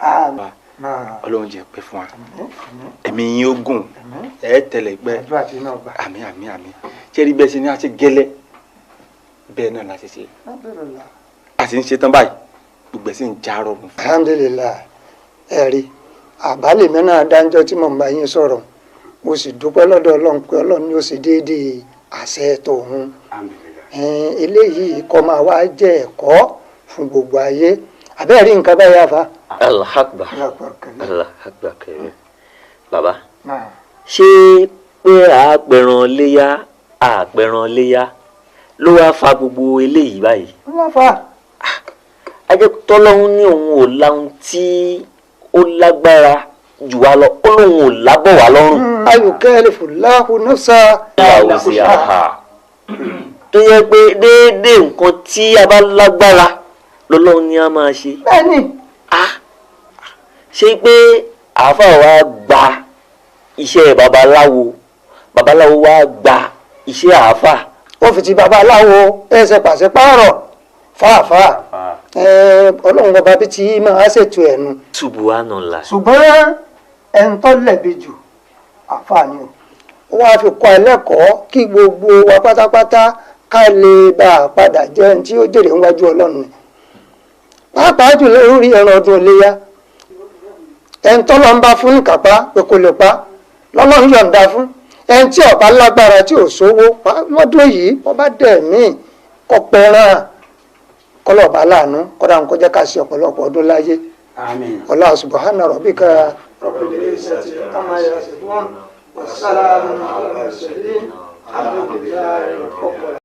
Ọlọ́run jẹ́ pẹ́ fún wa, ẹ̀mí yín ó gùn, ẹ̀ tẹ̀lé pẹ́. Àmín, àmín, àmín. Ṣé rí bẹ́ẹ̀ ṣe ní a ṣe gẹ́lẹ́ bẹ́ẹ̀ náà la ṣe ṣe, a sì ń ṣe tán báyìí, gbogbo ẹ̀ sì ń já rọrùn. Alhamdulilayi. Ẹ rí àbálẹ̀ mi náà dáńjọ́ tí mò ń bá yín sọ̀rọ̀, mo sì dúpẹ́ lọ́dọ̀ Ọlọ́run pé Ọlọ́run ni ó ṣe déédéé àṣẹ tòun. Eléyìí kọ́ máa wá jẹ́ ẹ̀kọ́ fún gbogbo ayé. Àbẹ́ẹ̀ rí nǹkan báyà fa. Allah akbar, Allah akbar kẹrẹ. Bàbá, ṣé pé àpẹran léyà, àpẹran léyà ló wá fa gbogbo eléyìí báyìí? Ló fà. Ajẹ́ tọ́lọ́hún ní òun ò láhun tí ó lágbára jù wá lọ, ó lóun ò lábọ̀ wá lọ́rùn. Ayukallifu Allahu nafsa. Láwùsí àhà tó yẹ pé déédéé nǹkan tí a bá lágbára lọ́lọ́run ni a máa ṣe. Bẹ́ẹ̀ni. Ṣé pé àáfàá wa gba iṣẹ́ babaláwo, babaláwo wa gba iṣẹ́ àáfàá? Ó fi ti babaláwo ẹsẹ̀ pàṣípààrọ̀ fàáfàá, Ọlọ́run ọba bíi ti máa ṣètò ẹ̀nu. Subhanallah. Ṣùgbọ́n ẹni tó lẹ̀bi jù, àfààní o. Ó wáá fi kọ́ ẹlẹ́kọ̀ọ́ kí gbogbo wa pátápátá ká lè bá a padà jẹ́ ẹni tí ó jèrè níwájú Ọlọ́run ni, pàápàá jùlọ lórí ẹran ọdún iléyà. Ẹni tọ́lọ́ ń bá fún ìkápá pé kò lè pa lọ́lọ́run yọ̀ǹda fún ẹni tí ó bá lágbára, tí ò sówó lọ́dún yìí, wọ́n bá dẹ̀ míì kọ́ pẹ́ràn kọ́lọ́ọ̀bá láàánú kọ́dà ń kọjá ká sí ọ̀pọ̀lọpọ̀ ọdún láyé. Ọlá subhana rabbika rabbil izzati amma yasifun wa salamun ala al-mursalin, alhamdulillahi rabbil alamin.